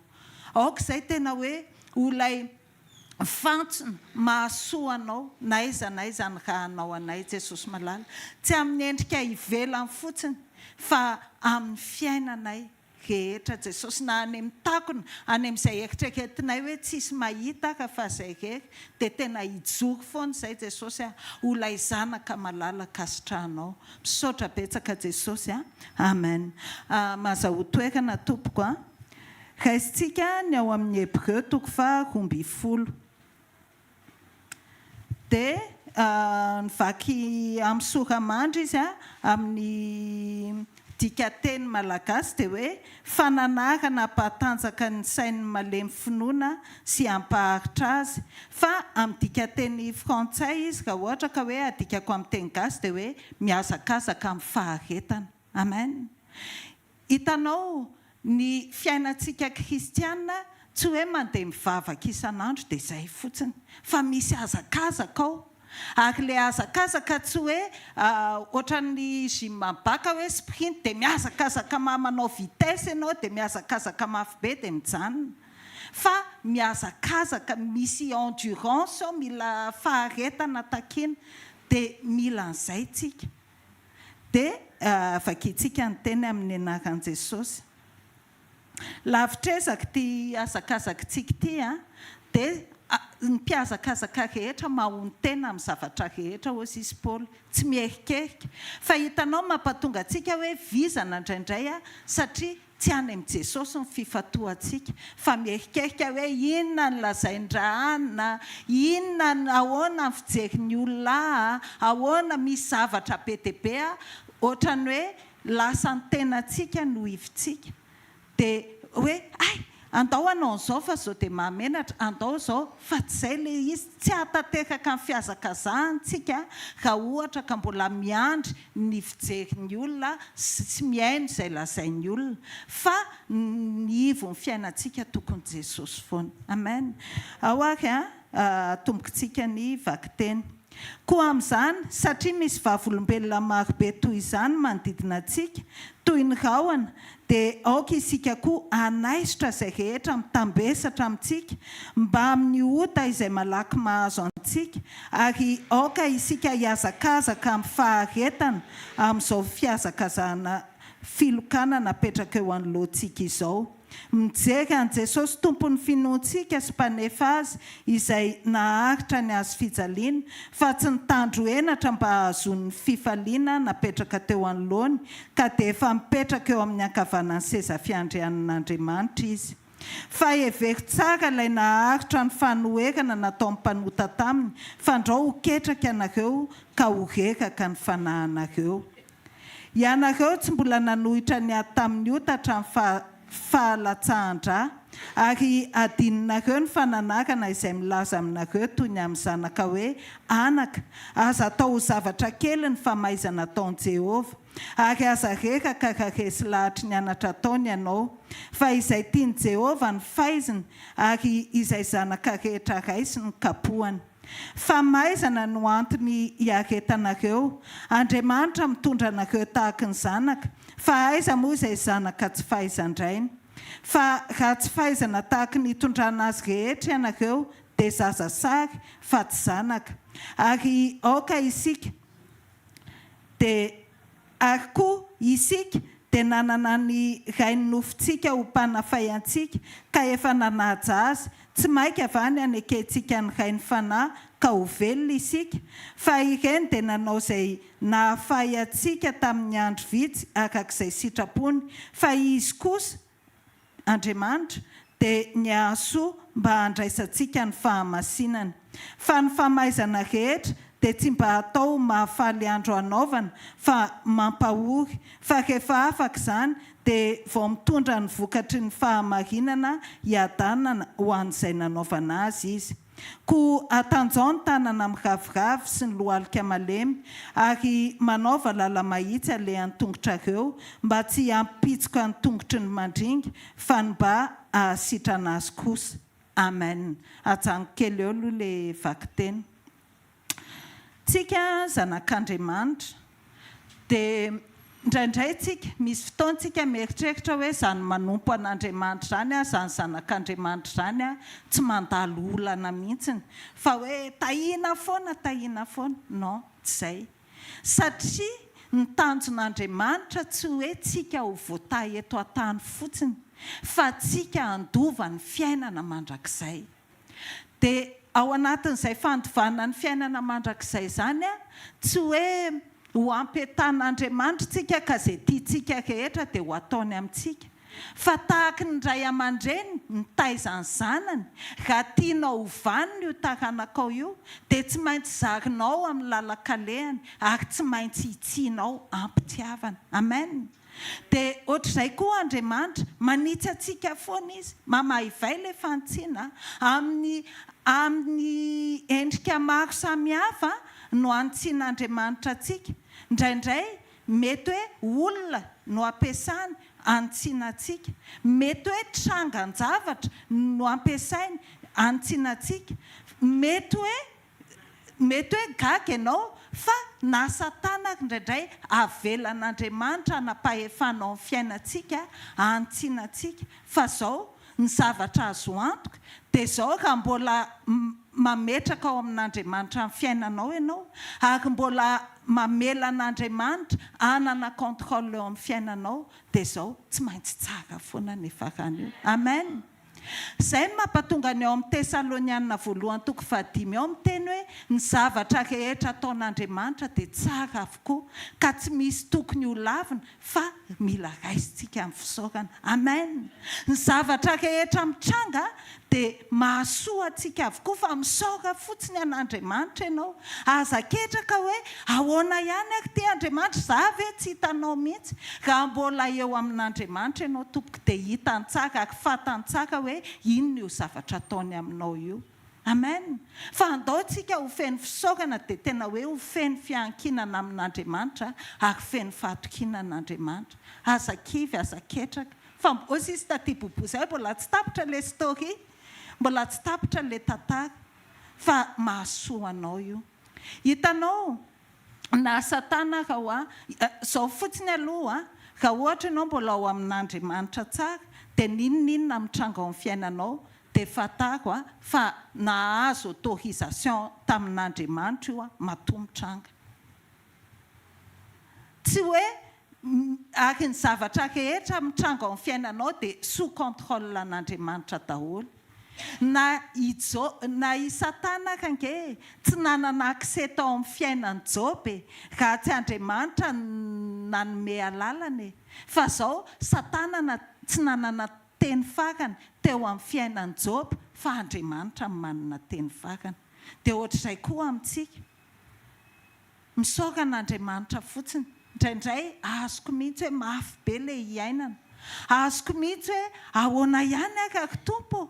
Aoka izay tena hoe ho ilay fantsona mahasoa anao na aiza na aiza anirahanao anay Jesosy malala, tsy amin'ny endrika ivelany fotsiny fa amin'ny fiainanay rehetra Jesosy na any amin'ny takona, any amin'izay eritreretinay hoe tsisy mahita ara fa zay irery dia tena hijoro foana izay Jesosy a, ho ilay zanaka malala ankasitrahanao. Misaotra betsaka Jesosy a. Amen. Mazahoa toerana tompoko a. Raisintsika ny ao amin'ny Hebreo toko faha 12. Dia nivaky amin'ny sora-mandry izy amin'ny dikanteny malagasy dia hoe fananarana hampahatanjaka ny sain'ny malemy finoana sy hampaharitra azy. Fa amin'ny dikanteny frantsay izy raha ohatra ka hoe adikako amin'ny teny gasy dia hoe mihazakazaka amin'ny faharetana. Amen. Hitanao, ny fiainantsika kristiana tsy hoe mandeha mivavaka isan'andro dia izay fotsiny, fa misy hazakazaka ao. Ary ilay hazakazaka tsy hoe ohatran'ny gym baka hoe sprint dia mihazakazaka manao vitesse ianao dia mihazakazaka mafy be dia mijanona. Fa mihazakazaka, misy endurance ao, mila faharetana takiana. Dia mila an'izay tsika. Dia vakintsika ny teny amin'ny anaran'i Jesosy. Lavitr'ezaka ity hazakazakitsika ity an, dia ny mpihazakazaka rehetra mahonon-tena amin'ny zavatra rehetra hozy izy Paoly, tsy miherikerika. Fa hitanao mampatonga antsika hoe vizana indraindray satria Tsy any amin'i Jesosy ny fifantohantsika fa mierikerika hoe inona no lazain-dRaanona, inona no, ahoana ny fijerin'ny olona ahy, ahoana, misy zavatra be dia be ohatran'ny hoe lasa ny tenantsika no ivintsika. Dia hoe hay! Andao hanao an'izao fa izao dia mahamenatra, andao izao fa tsy izay ilay izy, tsy hahatanteraka ny fihazakazahana isika raha ohatra ka mbola miandry ny fijerin'ny olona sy tsy mihaino izay lazain'ny olona fa ny ivon'ny fiainantsika tokony Jesosy foana. Amen. Ao ary an, atombokintsika ny vakiteny. Koa amin'izany, satria misy vavolombelona marobe toy izany manodidina antsika, toy ny rahona, dia aoka isika koa hanaisotra izay rehetra mitambesatra amintsika, mbamin'ny ota izay malaky mahazo antsika, ary aoka isika hihazakazaka amin'ny faharetana amin'izao fihazakazahana filokana napetraka eo anoloantsika izao. Mijery an'i Jesosy Tompon'ny finoantsika sy Mpanefa azy izay naharitra ny hazo fijaliana fa tsy nitandro henatra mba hahazoany ny fifaliana napetraka teo anoloany ka dia efa mipetraka eo amin'ny ankavanan'ny seza fiandrianan'Andriamanitra Izy. Fa hevero tsara ilay naharitra ny fanoherana nataon'ny mpanota taminy fandrao ho ketraka ianareo ka ho reraka ny fanahinareo. Ianareo tsy mbola nanohitra ny ady tamin'ny ota hatramin'ny fahalatsahan-dra, ary adinonareo ny fananarana izay milaza aminareo toy ny amin'ny zanaka hoe, Anaka, aza atao ho zavatra kely ny famaizana ataon'i Jehovah, ary aza reraka raha resy lahatry ny anatra ataony ianao, fa izay tian'i Jehovah no faiziny, ary izay zanaka rehetra raisiny no kapohany. Famaizana no antony iaretanareo. Andriamanitra mitondra anareo tahaky ny zanaka, Fa aiza moa izay zanaka tsy fahaizan-drainy? Fa raha tsy fahaizana tahaky ny itondrana azy rehetra ianareo dia zaza sary fa tsy zanaka. Ary aoka isika dia ary koa isika dia nanana ny rain'ny nofontsika ho mpanafay antsika ka efa nanaja azy, tsy maika va ny hanekentsika ny Rain'ny fanahy ka ho velona isika? Fa ireny dia nanao izay nahafahy antsika tamin'ny andro vitsy araka izay sitrapony, fa Izy kosa, Andriamanitra, dia ny hahasoa mba handraisantsika ny fahamasinana. Fa ny famaizana rehetra dia tsy mba atao ho mahafaly andro hanaovana fa mampahory, fa rehefa afaka izany dia vao mitondra ny vokatry ny fahamarinana hiadanana ho an'izay nanaovana azy izy. Koa atanjao ny tanana miraviravy sy ny lohalika malemy, ary manaova lala-mahitsy alehan'ny tongotrareo, mba tsy hampitsoka ny tongotry ny mandringa, fa ny mba hahasitrana azy kosa. Amen. Ajanoko kely eo aloha le vakiteny. Tsika zanak'Andriamanitra dia indraindray tsika, misy fotoana tsika mieritreritra hoe izany manompo an'Andriamanitra izany aho, izany zanak'Andriamanitra izany aho, tsy mandalo olana mihitsiny, fa hoe tahiana foana, tahiana foana. Non, tsy izay. Satria ny tanjon'Andriamanitra tsy hoe tsika ho voatahy eto an-tany fotsiny, fa tsika handova ny fiainana mandrakizay. Dia ao anatin'izay fandovana ny fiainana mandrakizay izany, tsy hoe ho ampiatan'Andriamanitra isika ka izay tiantsika rehetra dia ho ataony amintsika. Fa tahaky ny ray aman-dreny mitaiza ny zanany, raha tianao ho vanona io taranakao io, dia tsy maintsy zarinao amin'ny lalan-kalehany ary tsy maintsy hitsianao am-pitiavana. Amen. Dia ohatr'izay koa Andriamanitra, manitsy antsika foana Izy, mamaivay ilay fanitsiana, amin'ny amin'ny endrika maro samihafa no anitsian'Andriamanitra antsika. Indraindray mety hoe olona no ampiasany anitsiana antsika, mety hoe trangan-javatra no ampiasainy anitsiana antsika, mety hoe Mety hoe gaga ianao fa na Satana ary indraindray avelan'Andriamanitra hanam-pahefana ao amin'ny fiainantsika, hanitsiana antsika. Fa izao, ny zavatra azo antoka dia izao, raha mbola mametraka ao amin'Andriamanitra ny fiainanao ianao, ary mbola mamela an'Andriamanitra hanana contrôle eo amin'ny fiainanao, dia izao, tsy maintsy tsara foana ny farany io. Amen! Izay no mampatonga ny ao amin'ny Tesaloniana voalohany toko fahadimy ao miteny hoe ny zavatra rehetra ataon'Andriamanitra dia tsara avokoa ka tsy misy tokony ho lavina fa mila raisintsika amin'ny fisaorana. Amen! Ny zavatra rehetra mitranga dia mahasoa antsika avokoa fa misaora fotsiny an'Andriamanitra ianao. Aza ketraka hoe ahoana ihany ary ity Andriamanitra, za ve tsy hitanao mihitsy? Raha mbola eo amin'Andriamanitra ianao tompoko dia hitany tsara ary fantany tsara hoe inona io zavatra ataony aminao io. Amen! Fa andao tsika ho feno fisaorana dia tena hoe ho feno fiankinana amin'Andriamanitra ary feno fahatokiana an'Andriamanitra. Aza kivy, aza ketraka. Fa hoy sisa taty bobo zay mbola tsy tapitra le story, mbola tsy tapitra le tantara fa mahasoa anao io. Hitanao na satana ara hoa, zao fotsiny aloha raha ohatra ianao mbola ao amin'Andriamanitra tsara dia n'inon'inona mitranga ao amin'ny fiainanao dia fantaro fa nahazo autorisation tamin'Andriamanitra io matoa mitranga. Tsy hoe ary ny zavatra rehetra mitranga ao amin'ny fiainanao dia sous contrôle an'Andriamanitra daholo. Na i Jo, na i Satana ary ange e, tsy nanana accès tao amin'ny fiainan'i Joba e, raha tsy Andriamanitra no nanome alalana e. Fa zao, Satana na tsy nanana teny farany teo amin'ny fiainan'i Joba fa Andriamanitra no manana teny farany. Dia ohatr'izay koa amintsika. Misaora an'Andriamanitra fotsiny. Indraindray azoko mihitsy hoe mafy be ilay iainana. Azoko mihitsy hoe ahoana ihany ary ry Tompo ô?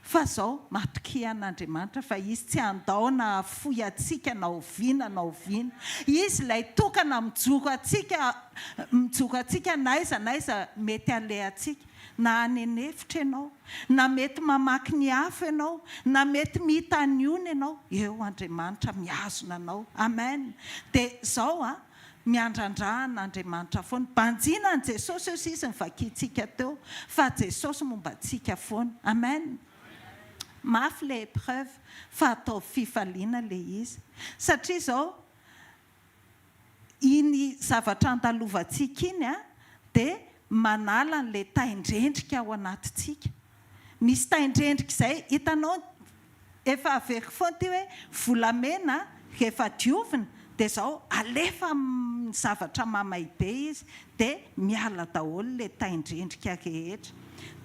Fa izao, matokia an'Andriamanitra fa Izy tsy handao na hahafoy antsika na oviana na oviana. Izy ilay tokana mijoro antsika, mijoro antsika na aiza na aiza mety halehantsika. Na any an'efitra ianao, na mety mamaky ny afo ianao, na mety mita ny ony ianao, eo Andriamanitra mihazona anao. Amen. Dia izao an, Miandrandra an'Andriamanitra foana. Banjina an'i Jesosy eo sisa ny vakintsika teo fa Jesosy momba antsika foana. Amen. Mafy le épreuve fa ataovy fifaliana le izy. Satria izao iny zavatra andalovantsika iny dia manala an'ilay tain-drendrika ao anatintsika. Misy tain-drendrika izay, hitanao, efa averiko foana ity hoe volamena rehefa diovina dia izao alefa amin'ny zavatra mamay be izy dia miala daholo ilay tain-drendrika rehetra.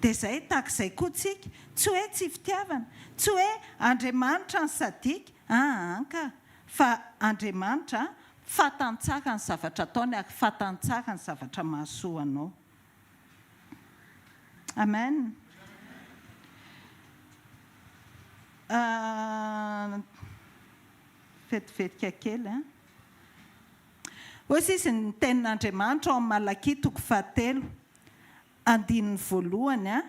Dia izay, tahaka izay koa tsika, tsy hoe tsy fitiavana, tsy hoe Andriamanitra ny sadiaka, aa ka, fa Andriamanitra fantany tsara ny zavatra ataony ary fantany tsara ny zavatra mahasoa anao. Amen. Vetivetika kely an. Hoy sisa ny tenin'Andriamanitra ao amin'ny Malakia toko fahatelo, andininy voalohany an.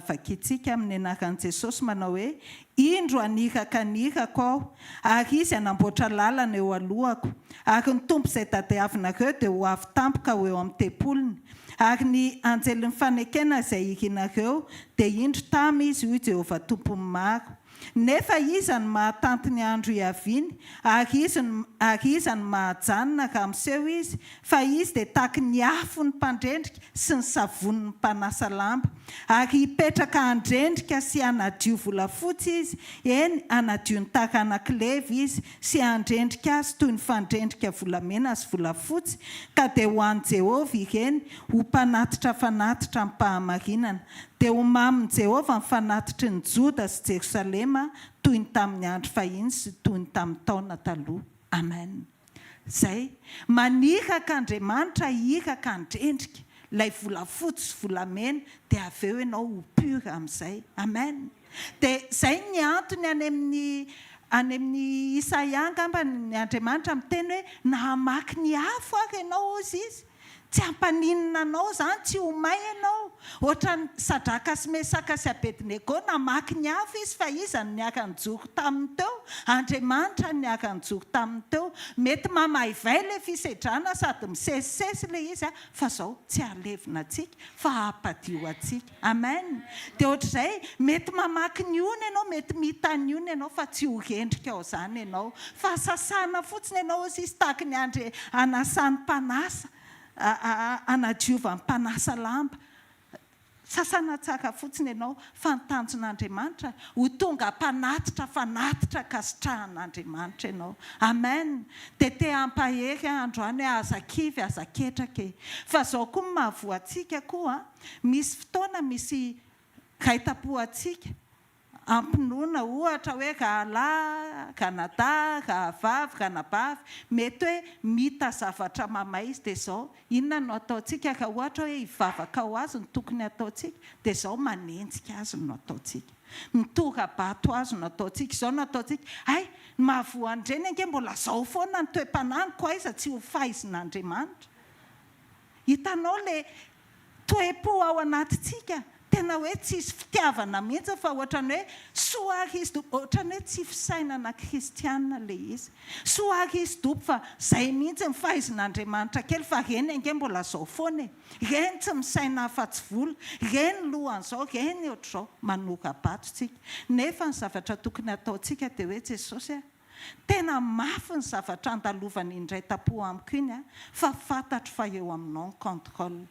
Vakintsika amin'ny anaran'i Jesosy manao hoe, Indro haniraka ny irako Aho, ary izy hanamboatra lalana eo alohako, ary ny Tompo izay tadiavinareo dia ho avy tampoka ho eo amin'ny tempoliny, ary ny anjelin'ny fanekena izay irinareo, dia indro tamy izy, hoy Jehovah Tompon'ny maro. Nefa iza no mahatanty ny andro hiaviany, ary izy no, ary iza no mahajanona raha miseho izy? Fa izy dia tahaky ny afon'ny mpandrendrika sy ny savonin'ny mpanasa lamba. Ary hipetraka handrendrika sy hanadio volafotsy izy, eny, hanadio ny taranak'i Levy izy, sy handrendrika azy toy ny fandrendrika volamena sy volafotsy, ka dia ho an'i Jehovah ireny, ho mpanatitra fanatitra amim-pahamarinana. Dia ho mamin'i Jehovah ny fanatitry ny Joda sy Jerosalema toy ny tamin'ny andro fahiny sy toy ny tamin'ny taona taloha. Amen. Izay. Maniraka Andriamanitra hiraka handrendrika ilay volafotsy sy volamena dia avy eo ianao ho pur amin'izay. Amen. Dia izay ny antony any amin'ny any amin'ny Isaia angamba ny Andriamanitra miteny hoe na hamaky ny afo ary ianao hozy izy. Tsy hampaninona anao izany, tsy ho may ianao. Ohatran'i Sadraka sy Mesaka sy Abednego, namaky ny afo izy fa iza no niara-nijoro taminy teo? Andriamanitra no niara-nijoro taminy teo. Mety mamaivay ilay fisedrana sady misesisesy ilay izy fa izao tsy hahalevona antsika fa hampadio antsika. Amen. Dia ohatr'izay, mety mamaky ny ony ianao, mety mita ny ony ianao fa tsy ho rendrika ao izany ianao. Fa sasana fotsiny ianao hozy izy tahaky ny andre anasan'ny mpanasa, anadiovan'ny mpanasa lamba. Sasana tsara fotsiny ianao fa ny tanjon'Andriamanitra, ho tonga mpanatitra fanatitra ankasitrahan'Andriamanitra ianao. Amen. Dia te hampahery aho androany hoe aza kivy, aza ketraka e. Fa izao koa ny mahavoa antsika koa an. Misy fotoana misy raitapo antsika ampinoana ohatra hoe rahalahy, ranadahy, rahavavy, ranabavy, mety hoe mita zavatra mamay izy dia izao inona no ataontsika raha ohatra hoe hivavaka ho azy no tokony hataontsika dia izao manenjika azy no ataontsika, mitora-bato azy no ataontsika, izao no ataontsika, hay ny mahavoa an'ireny ange mbola izao foana ny toe-panahiny ko aiza tsy ho faizin'Andriamanitra. Hitanao le toe-po ao anatintsika, tena hoe tsisy fitiavana mihitsy fa ohatran'ny hoe soa ary izy Tompo, ohatran'ny hoe tsy fisainana kristiana le izy. Soa ary izy Tompo fa zay mihitsy ny fahaizin'Andriamanitra kely fa reny ange mbola zao foana e, reny tsy misaina afa-tsy vola, reny lohan'izao, reny ohatr'izao, manora-bato tsika. Nefa ny zavatra tokony hataontsika dia hoe Jesosy a! Tena mafy ny zavatra andalovany indray tampo amiko iny a, fa fantatro fa eo aminao ny contrôle.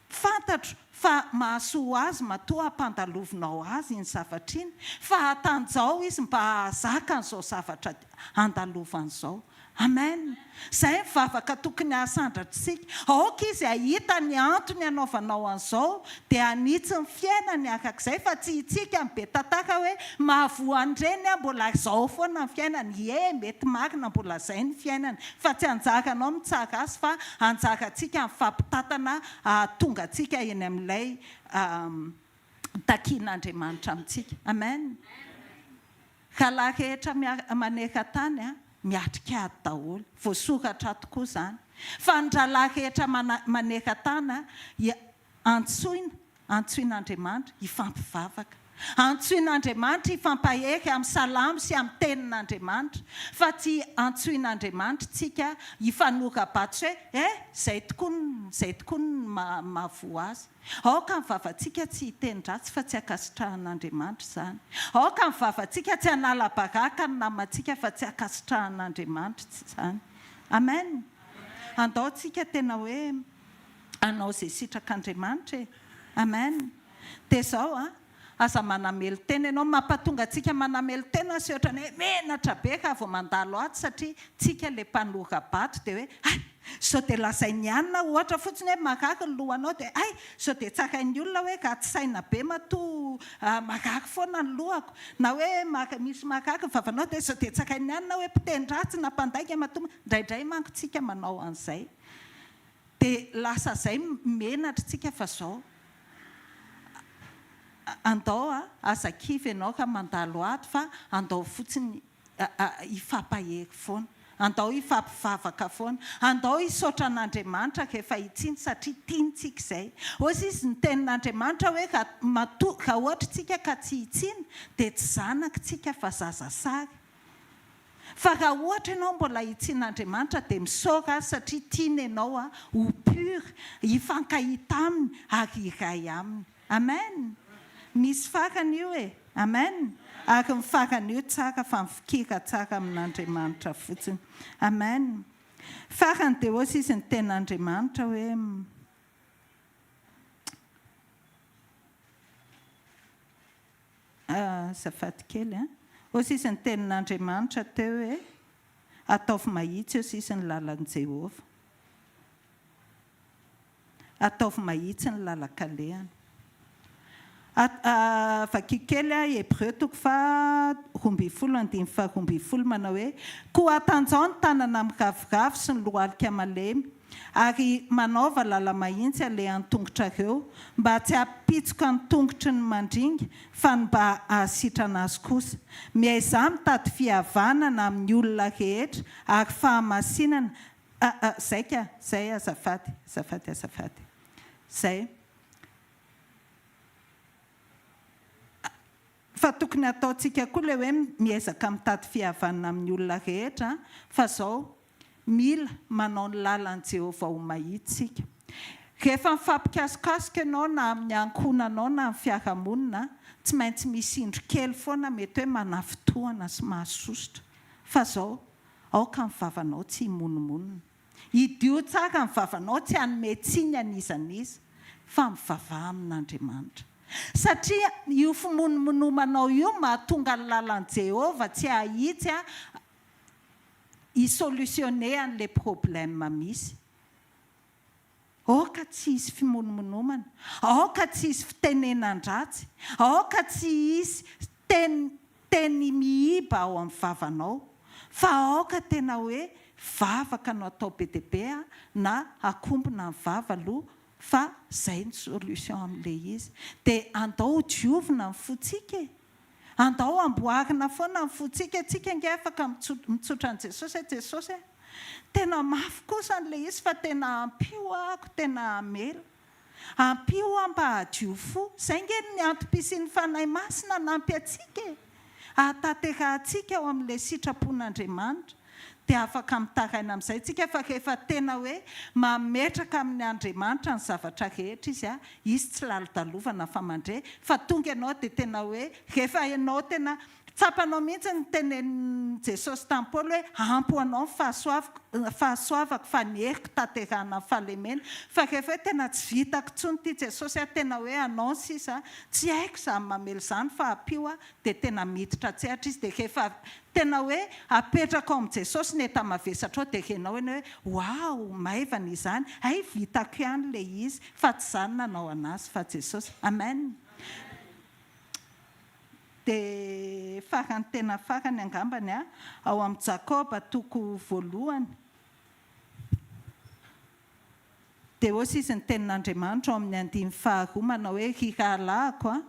Fantatro fa mahasoa azy matoa ampandalovinao azy iny zavatra iny, fa hatanjao izy mba hahazaka an'izao zavatra andalovany izao. Amen! Izay ny vavaka tokony hahasandratr'isika. Aoka izy hahita ny antony hanaovanao an'izao dia hanitsy ny fiainany arak'izay fa tsy itsika ny be tantara hoe mahavoa an'ireny aho mbola izao foana ny fiainany. Ie, mety marina mbola izay ny fiainany fa tsy anjaranao mitsara azy fa anjarantsika mifampitantana hahatonga antsika eny amin'ilay takian'Andriamanitra amintsika. Amen! Rahalahy rehetra maneran-tany a, miatrika ady daholo. Voasoratra ato koa izany. Fa ny rahalahy rehetra maneran-tany a, antsoina, antsoin'Andriamanitra hifampivavaka. Antsoin'Andriamanitra hifampahery amin'ny salamo sy amin'ny tenin'Andriamanitra, fa tsy antsoin'Andriamanitra tsika hifanora-bato sy hoe eh, zay tokoa ny, zay tokoa ny mahavoa azy. Aoka ny vavantsika tsy hiteny ratsy fa tsy ankasitrahan'Andriamanitra izany. Aoka ny vavantsika tsy hanala baraka ny namantsika fa tsy ankasitrahan'Andriamanitra izany. Amen! Andao tsika tena hoe hanao izay sitrak'Andriamanitra e! Amen! Dia izao an, aza manamelo-tena ianao, mampatonga antsika manamelo-tena sy ohatran'ny hoe menatra be raha vao mandalo ato satria tsika ilay mpanora-bato dia hoe hay! Sao dia lazain'i anona ohatra fotsiny hoe marary ny lohanao dia hay! Sao dia tsarain'ny olona hoe ratsy saina be matoa marary foana ny lohako na hoe misy marary ny vavanao dia sao dia tsarain'ny anona hoe mpiteny ratsy na mpandainga matoa indraindray manko tsika manao an'izay dia lasa zay menatra tsika fa zao Andao a, aza kivy ianao ka mandalo ato fa andao fotsiny hifampahery foana. Andao hifampivavaka foana. Andao hisaotra an'Andriamanitra rehefa hitsiny satria tiany tsika izay. Hozy izy ny tenin'Andriamanitra hoe raha matoa raha ohatra tsika ka tsy hitsiny dia tsy zanaky tsika fa zazasary. Fa raha ohatra ianao mbola hitsin'Andriamanitra dia misaora Azy satria tiany ianao ho pur, hifankahita Aminy ary hiray Aminy. Amen! Misy farany io e! Amen! Ary ny farany io tsara fa mifikira tsara amin'Andriamanitra fotsiny. Amen! Farany dia hozy izy ny tenin'Andriamanitra hoe. Azafady kely an. Hoy sisa ny tenin'Andriamanitra teo hoe, Ataovy mahitsy eo sisa ny lalan'i Jehovah. Ataovy mahitsy ny lalan-kalehany. Vakio kely an, Hebreo toko faha 12 andininy faha 12 manao hoe, Koa atanjao ny tanana miraviravy sy ny lohalika malemy, Ary manaova lala-mahintsy alehan'ny tongotrareo, mba tsy hampitsoka ny tongotry ny mandringa, fa ny mba hahasitrana azy kosa. Miaizaha mitady fihavanana amin'ny olona rehetra ary fahamasinana, ah, ah, zay ka, zay azafady, azafady, azafady. Zay. Fa tokony hataontsika koa ilay hoe miezaka mitady fihavanana amin'ny olona rehetra, fa izao, mila manao ny lalan'i Jehovah ho mahitsy isika. Rehefa mifampikasokasoka ianao na amin'ny ankohonanao na amin'ny fiarahamonina, tsy maintsy misy indro kely foana mety hoe manafintohina sy mahasosotra. Fa izao, aoka ny vavanao tsy himonomonona. Hidio tsara ny vavanao tsy hanome tsiny an'iza n'iza, fa mivavaha amin'Andriamanitra. Satria io fimonomonomanao io mahatonga ny lalan'i Jehovah tsy hahitsy hi-solutionner an'ilay problème misy. Aoka tsy hisy fimonomonomana, aoka tsy hisy fitenenan-dratsy, aoka tsy hisy teny teny miiba ao amin'ny vavanao, fa aoka tena hoe vavaka no atao be dia be na akombona ny vava aloha fa zay ny solution amin'ilay izy. Dia andao ho diovina ny fontsika e! Andao amboarina foana ny fontsika, tsika ange afaka mitsotra an'i Jesosy hoe Jesosy a! Tena mafy kosa an'ilay izy fa tena ampio ahako tena hamela. Ampio aho mba hadio fo. Izay ange ny antom-pisian'ny Fanahy Masina hanampy antsika e! Hahatanterahantsika ao amin'ilay sitrapon'Andriamanitra. Dia afaka mitaraina amin'izay tsika fa rehefa tena hoe mametraka amin' Andriamanitra ny zavatra rehetra izy, izy tsy lalodalovana fa mandre, fa tonga ianao dia tena hoe rehefa ianao tena tsapanao mihitsy ny tenenin'i Jesosy tamin'i Paoly hoe ampy ho anao ny fahasoaviko fahasoavako fa ny heriko tanterahana amin'ny fahalemena, fa rehefa hoe tena tsy vitako intsony ity Jesosy a, tena hoe anao ny sisa, tsy haiko izany mamela izany fa ampio aho, dia tena miditra an-tsehatra izy dia rehefa tena hoe apetraka ao amin'i Jesosy ny enta-mavesatra ao dia renao ianao hoe waouh maivana izany, hay vitako ihany ilay izy fa tsy izaho no nanao an'azy fa Jesosy. Amen. Dia farany tena farany angambany ao amin'i Jakoba toko voalohany. Dia hoy izy ny tenin'Andriamanitra ao amin'ny andininy faharoa manao hoe, Ry rahalahiko a,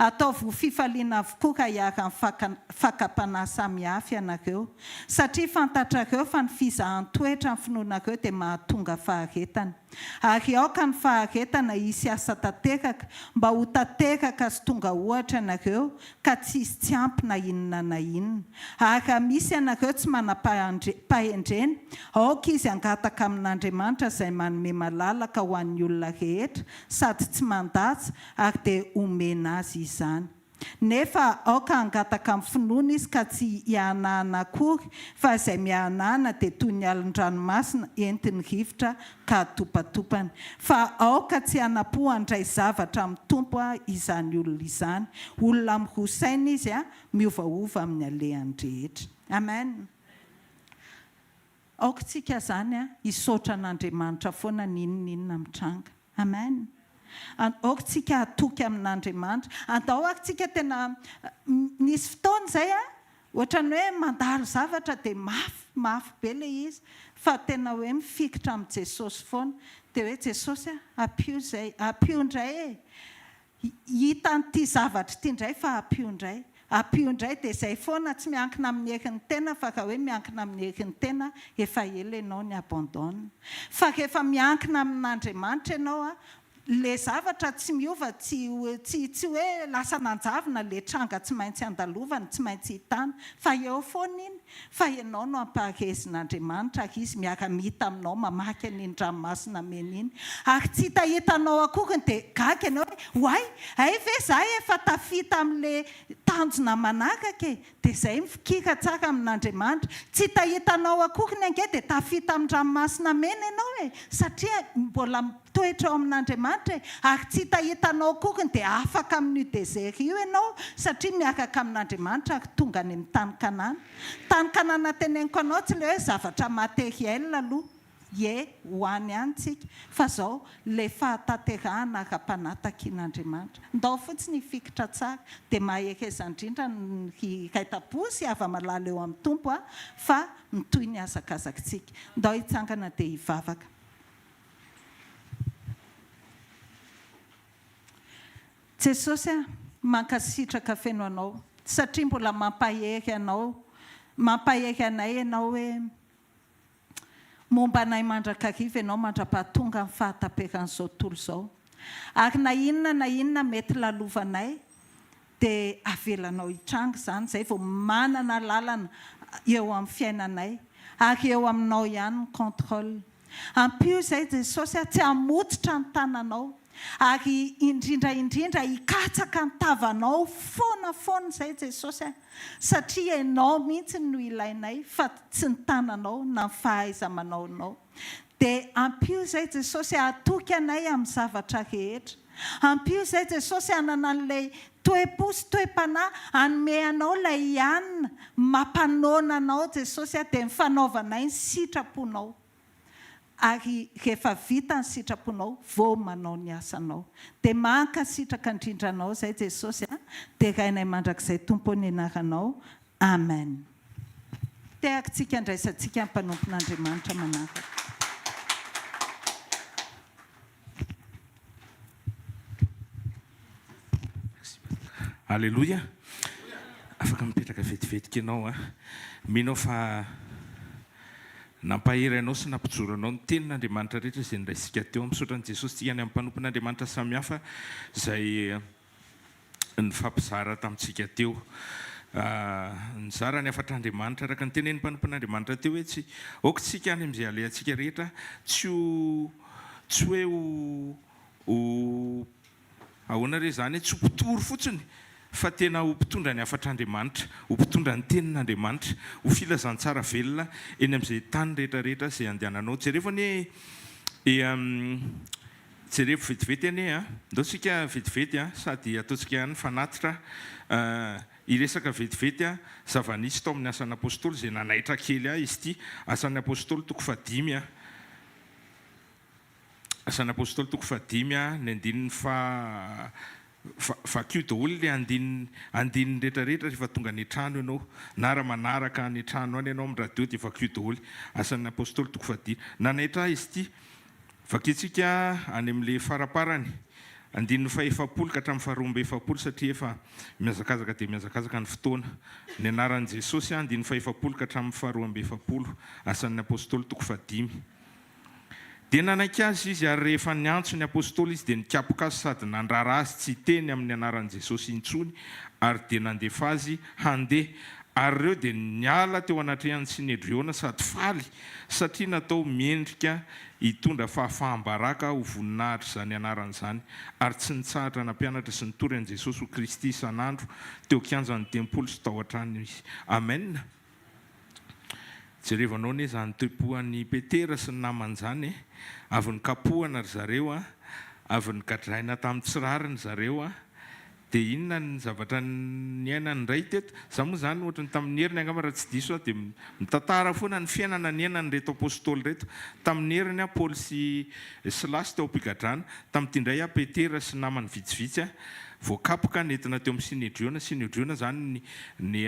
ataovy ho fifaliana avokoa raha iharan'ny fakam-panahy samihafa ianareo, satria fantatrareo fa ny fizahan-toetra ny finoanareo dia mahatonga faharetana. Ary aoka ny faharetana hisy asa tanteraka, mba ho tanteraka sy tonga ohatra ianareo, ka tsy hisy tsy ampy na inona na inona. Ary raha misy ianareo tsy manam-pahendrena, aoka izy hangataka amin'Andriamanitra izay manome malalaka ho an'ny olona rehetra sady tsy mandatsa, ary dia homena azy izany. Nefa aoka hangataka amin'ny finoana izy ka tsy hiahanahana akory, fa izay miahanahana dia toy ny alon-dranomasina entin'ny rivotra ka atopatopany. Fa aoka tsy hanam-po handray zavatra amin'ny Tompo izany olona izany. Olona miroa saina izy, miovaova amin'ny alehany rehetra. Amen! Aoka tsika izany hisaotra an'Andriamanitra foana n'inon'inona mitranga. Amen! Aoka tsika hatoky amin'Andriamanitra. Andao ary tsika tena, nisy fotoana izay Ohatran'ny hoe mandalo zavatra dia mafy, mafy be ilay izy fa tena hoe mifikitra amin'i Jesosy foana. Dia hoe Jesosy a, ampio izay, ampio indray e! Hita an'ity zavatra ity indray fa ampio indray. Ampio indray dia izay foana, tsy miankina amin'ny herin'ny tena fa raha hoe miankina amin'ny herin'ny tena efa ela ianao ni-abandonne. Fa rehefa miankina amin'Andriamanitra ianao a, Le zavatra tsy miova tsy tsy tsy hoe lasa nanjavona le tranga tsy maintsy andalovana, tsy maintsy hitana fa eo foana iny fa ianao no ampaharezin'Andriamanitra ary izy miara mita aminao mamaky an'iny ranomasina mena iny ary tsy hitahitanao akoriny dia gaga ianao hoe oay hay ve za efa tafita amle tanjona manaraka e Dia izay mifikira tsara amin'Andriamanitra. Tsy hitahitanao akoriny ange dia tafita amin'ny ranomasina mena ianao e! Satria mbola mitoetra ao amin'Andriamanitra e! Ary tsy hitahitanao akoriny dia afaka amin'io désert io ianao satria miaraka amin'Andriamanitra ary tonga any amin'ny tany Kanana. Tany Kanana teneniko anao tsy ilay hoe zavatra matériel aloha. Ie, ho any ihany tsika, fa zao, le fahatanterahana ara-panahy takian'Andriamanitra. Ndao fotsiny hifikitra tsara, dia mahereza indrindra ny hiray tampo sy hava-malala eo amin'ny Tompo a, fa mitohy ny hazakazakitsika. Ndao hitsangana dia hivavaka. Jesosy a, mankasitraka feno Anao, satria mbola mampahery Anao, mampahery anay Ianao hoe, Momba anay mandrakariva Ianao mandra-pahatonga ny fahataperan'izao tontolo izao. Ary na inona na inona mety lalovanay dia avelanao hitranga izany, izay vao manana lalana eo amin'ny fiainanay, ary eo aminao ihany ny contrôle. Ampio izay Jesosy a, tsy hamototra ny tananao, ary indrindra indrindra hikatsaka ny tavanao foana foana izay Jesosy a. Satria ianao mihitsy no ilainay fa tsy ny tananao na ny fahaiza-manaonao. Dia ampio izay Jesosy hahatoky anay amin'ny zavatra rehetra. Ampio izay Jesosy hanana an'ilay toe-po sy toe-panahy hanome anao ilay hanina mampanoana anao Jesosy a, dia ny fanaovanay ny sitraponao. Ary rehefa vita ny sitraponao vao manao ny asanao. Dia mankasitraka indrindra anao izay Jesosy a! Derainay mandrakizay Tompo ny anaranao. Amen. Tehaka tsika andraisantsika ny mpanompon'Andriamanitra manaraka. Aleloia! Afaka mipetraka vetivetika ianao an! Mino aho fa nampahery anao sy nampijoro anao ny tenin'Andriamanitra rehetra izay noraisintsika teo. Misaotra an'i Jesosy tsika any amin'ny mpanompon'Andriamanitra samihafa izay nifampizara tamintsika teo. Nizara ny hafatr'Andriamanitra araka ny tenenin'ny mpanompon'Andriamanitra teo hoe tsy aoka isika any amin'izay alehantsika rehetra tsy ho tsy hoe ho ho Ahoana re izany? Tsy ho mpitory fotsiny fa tena ho mpitondra ny hafatr'Andriamanitra, ho mpitondra ny tenin'Andriamanitra, ho filazantsara velona eny amin'izay tany rehetra rehetra izay andehananao. Jerevo anie e, jerevo vetivety anie an! Ndao tsika vetivety an, sady ataontsika ihany ny fanatitra, hiresaka vetivety an, zava-nisy tao amin'ny Asan'ny Apostoly izay nanaitra kely ahy izy ity, Asan'ny Apostoly toko fahadimy an. Asan'ny Apostoly toko fahadimy a, ny andininy faha, vakio daholo ilay andininy, andininy rehetra rehetra rehefa tonga any an-trano ianao, na raha manaraka any an-trano any ianao amin'ny radio dia vakio daholo. Asan'ny Apostoly toko fahadimy. Nanaitra ahy izy ity. Vakintsika any amin'ilay faraparany, andininy fahefapolo ka hatramin'ny faharoa amby efapolo satria efa mihazakazaka dia mihazakazaka ny fotoana. Ny anaran'i Jesosy, andininy fahefapolo ka hatramin'ny faharoa amby efapolo, Asan'ny Apostoly toko fahadimy. Dia nanaiky azy izy, ary rehefa niantso ny apostoly izy dia nikapoka azy sady nandrara azy tsy hiteny amin'ny anaran'i Jesosy intsony, ary dia nandefa azy handeha. Ary ireo dia niala teo anatrehan'ny Synedriona sady faly, satria natao mendrika hitondra fahafaham-baraka ho voninahitr'izany anarana izany, ary tsy nitsahatra nampianatra sy nitory an'i Jesosy ho Kristy isan'andro teo an-kianjan'ny tempoly sy tao an-trano izy. Amen. Jerevanao anie izany toe-po an'i Petera sy ny namany izany e! Avy nokapohana ry zareo a, avy nogadraina tamin'ny tsy rariny zareo a, dia inona ny zavatra niainany indray teto? Za moa izany ohatry ny tamin'ny heriny angamba raha tsy diso aho dia mitantara foana ny fiainana niainan'ireto apostoly ireto. Tamin'ny heriny aho Paoly sy Silasy teo am-pigadrana, tamin'ity indray aho Petera sy namany vitsivitsy a, voakapoka nentina teo amin'ny Synedriona, Synedriona izany ny ny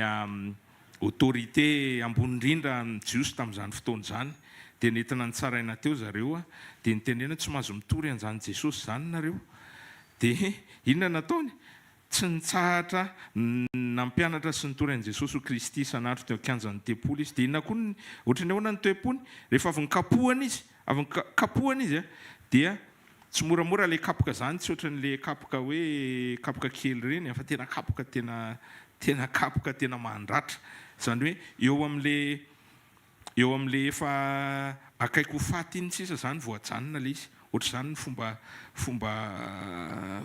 autorité ambony indrindra ny Jiosy tamin'izany fotoana izany, dia nentina nitsaraina teo zareo, dia nitenena hoe tsy mahazo mitory an'izany Jesosy izany nareo. Dia inona nataony? Tsy nitsahatra nampianatra sy nitory an'i Jesosy ho Kristy isan'andro teo an-kianjan'ny tempoly izy. Dia inona koa ny, ohatran'ny ahoana ny toe-pony? Rehefa avy nikapohana izy, avy nikapohana izy dia tsy moramora ilay kapoka izany, tsy ohatran'ilay kapoka hoe kapoka kely ireny fa tena kapoka tena Tena kapoka tena mandratra. Izany hoe eo amin'le eo amin'le efa akaiky ho faty iny sisa izany vao ajanona ilay izy. Ohatr'izany ny fomba fomba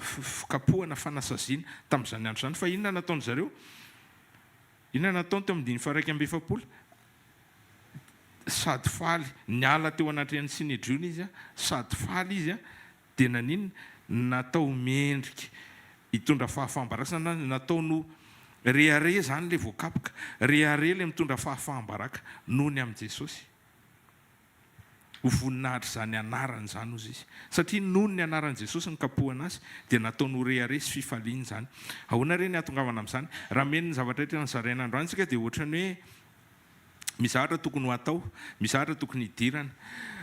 fikapohana, fanasaziana tamin'izany andro izany. Fa inona nataon-dry zareo? Inona nataony teo amin'ny andininy faha-41? Sady faly, niala teo anatrehan'ny Synedriona izy, sady faly izy Dia naninona? Natao mendrika hitondra fahafaham-baraka na nataony ho rehareha izany ilay voakapoka, rehareha ilay mitondra fahafaham-baraka noho ny amin'i Jesosy. Ho voninahitr'izany anarany izany hozy izy. Satria noho ny anaran'i Jesosy nikapohana azy, dia nataony ho rehareha sy fifaliana izany. Ahoana re ny hahatongavana amin'izany? Raha mino ny zavatra rehetra nozaraina androany isika dia ohatran'ny hoe Misy zavatra tokony ho atao, misy zavatra tokony hidirana.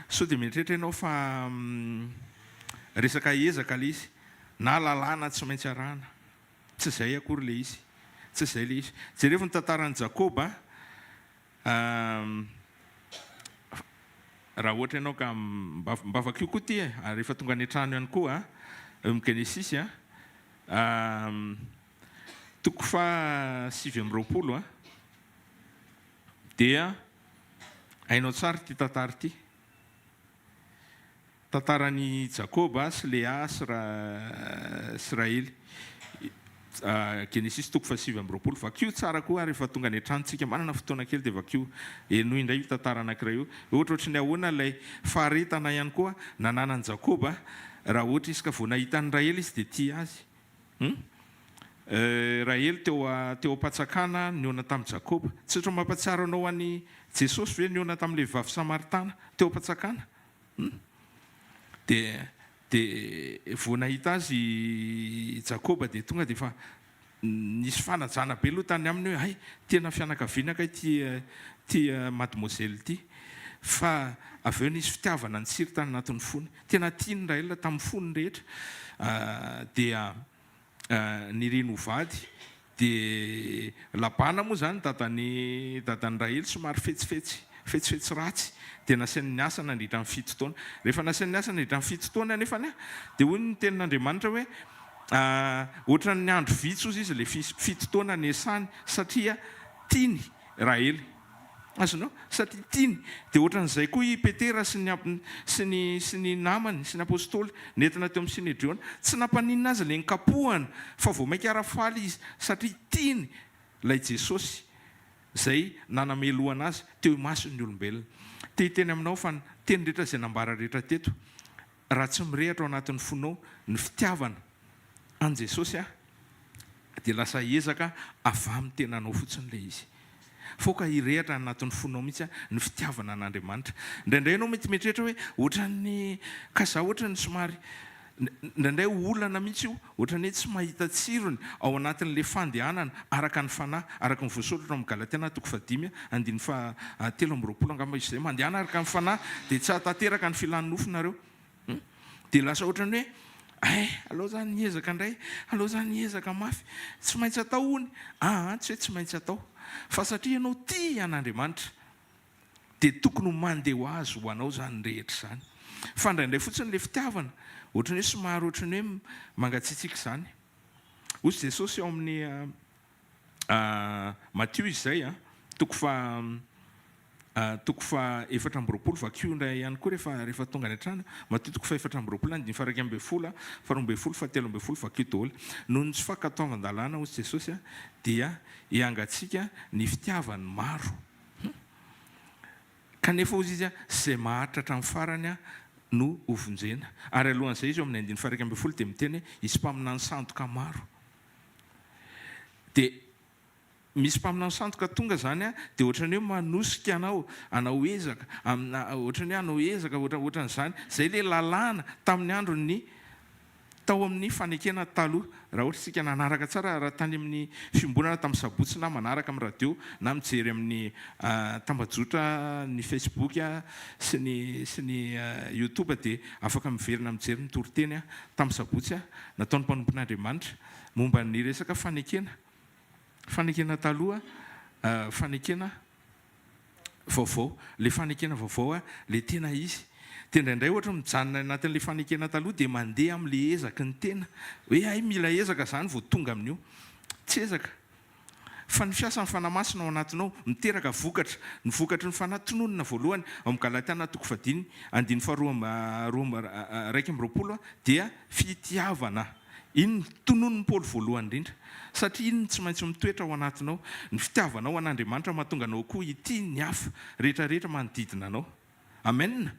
Sao dia mieritreritra ianao fa resaka ezaka ilay izy, na lalàna tsy maintsy arahana. Tsy izay akory ilay izy. Tsy izay ilay izy. Jerevo ny tantaran'i Jakoba. Raha ohatra ianao ka mba mba vakio koa ity e, ary rehefa tonga any an-trano ihany koa, eo amin'ny Genesisy a, toko faha 29 a. Dia hainao tsara ity tantara ity. Tantaran'i Jakoba sy Lea sy sy Rahely. Genesisy toko faha-29. Vakio tsara koa rehefa tonga any an-trano tsika. Manana fotoana kely dia vakio. Henoy indray io tantara anankiray io. Ohatrohatry ny ahoana ilay faharetana ihany koa nananan'i Jakoba raha ohatra izy ka vao nahita an'i Rahely izy dia tia azy. Hum. Rahely teo teo am-patsakana nihaona tamin'i Jakoba. Tsy ohatran'ny mampahatsiaro anao an'i Jesosy ve nihaona tamin'ilay vehivavy samaritana teo am-patsakana? Hum. Dia dia vao nahita azy i Jakoba dia tonga dia efa nisy fanajana be aloha tany aminy hoe hay tena fianakaviana kay ity ity mademoiselle ity. Fa avy eo nisy fitiavana nitsiry tany anatin'ny fony. Tena tiany Rahela tamin'ny fony rehetra dia niriny ho vady. Dia Labana moa izany dadan'i dadan'i Rahely somary fetsifetsy, fetsifetsy ratsy, dia nasainy niasa nandritra ny fito taona. Rehefa nasainy niasa nandritra ny fito taona anefany dia hoy ny tenin'Andriamanitra hoe ohatran'ny andro vitsy hozy izy ilay fito taona niasany satria tiany Rahely. Azonao? Satria tiany. Dia ohatran'izay koa i Petera sy ny sy ny sy ny namany sy ny apostoly nentina teo amin'ny Synedriona. Tsy nampaninona azy ilay nikapohana fa vao mainka ara faly izy satria tiany ilay Jesosy izay nanamelohana azy teo imason'ny olombelona. Te hiteny aminao fa ny teny rehetra izay nambara rehetra teto raha tsy mirehatra ao anatin'ny fonao ny fitiavana an'i Jesosy aho dia lasa ezaka avy amin'ny tenanao fotsiny ilay izy. Faoka hirehatra any anatin'ny fonao mihitsy ny fitiavana an'Andriamanitra. Indraindray ianao mety mieritreritra hoe ohatran'ny ka za ohatran'ny somary indraindray olana mihitsy io, ohatran'ny hoe tsy mahita tsirony ao anatin'ilay fandehanana araka ny fanahy, araka ny voasoratra ao amin'ny Galatiana toko fahadimy andininy faha 23 angamba izy izay, mandehana araka ny fanahy dia tsy hahatanteraka ny filan'ny nofo nareo. Dia lasa ohatran'ny hoe, eh, aleo zany hiezaka indray, aleo zany hiezaka mafy, tsy maintsy atao hono, aa, tsy hoe tsy maintsy atao, fa satria ianao tia an'Andriamanitra, dia tokony ho mandeha ho azy ho anao izany rehetra izany. Fa indraindray fotsiny ilay fitiavana, ohatran'ny hoe somary ohatran'ny hoe mangatsiatsiaka izany. Hoy Jesosy ao amin'ny Matio izy izay, toko faha toko faha 24, vakio indray ihany koa rehefa rehefa tonga any an-trano, Matio toko faha 24 andininy faha 11, faha 12, faha 13, vakio daholo. Noho ny tsy fankatoavan-dalàna, hoy Jesosy, dia hiangatsiaka ny fitiavan'ny maro. Hum. Kanefa hozy izy, izay maharitra hatramin'ny farany no hovonjena. Ary alohan'izay izy eo amin'ny andininy faha 11 dia miteny hoe hisy mpaminany sandoka maro. Dia misy mpaminany sandoka tonga izany dia ohatran'ny hoe manosika anao hanao ezaka, amina ohatran'ny hoe hanao ezaka ohatran'izany. Izay ilay lalàna tamin'ny andron'ny Tao amin'ny fanekena taloha, raha ohatra isika nanaraka tsara, raha tany amin'ny fiombonana tamin'ny sabotsy na manaraka amin'ny radio na mijery amin'ny tambajotra ny Facebook sy ny sy ny YouTube dia afaka miverina mijery ny toriteny tamin'ny sabotsy nataon'ny mpanompon'Andriamanitra momba ny resaka fanekena, fanekena taloha, fanekena. vaovao, ilay fanekena vaovao a, ilay tena izy. Dia indraindray ohatra mijanona anatin'ilay fanekena taloha dia mandeha amin'ilay ezaky ny tena, hoe hay mila ezaka izany vao tonga amin'io. Tsy ezaka. Fa ny fiasan'ny Fanahy Masina ao anatinao, miteraka vokatra. Ny vokatry ny Fanahy tononina voalohany ao amin'ny Galatiana toko fahadimy andininy faharoa amby roa amby 21 dia fitiavana. Iny no tononin'i Paoly voalohany indrindra, satria iny no tsy maintsy mitoetra ao anatinao. Ny fitiavanao an'Andriamanitra mahatonga anao koa hitia ny hafa rehetrarehetra manodidina anao. Amen!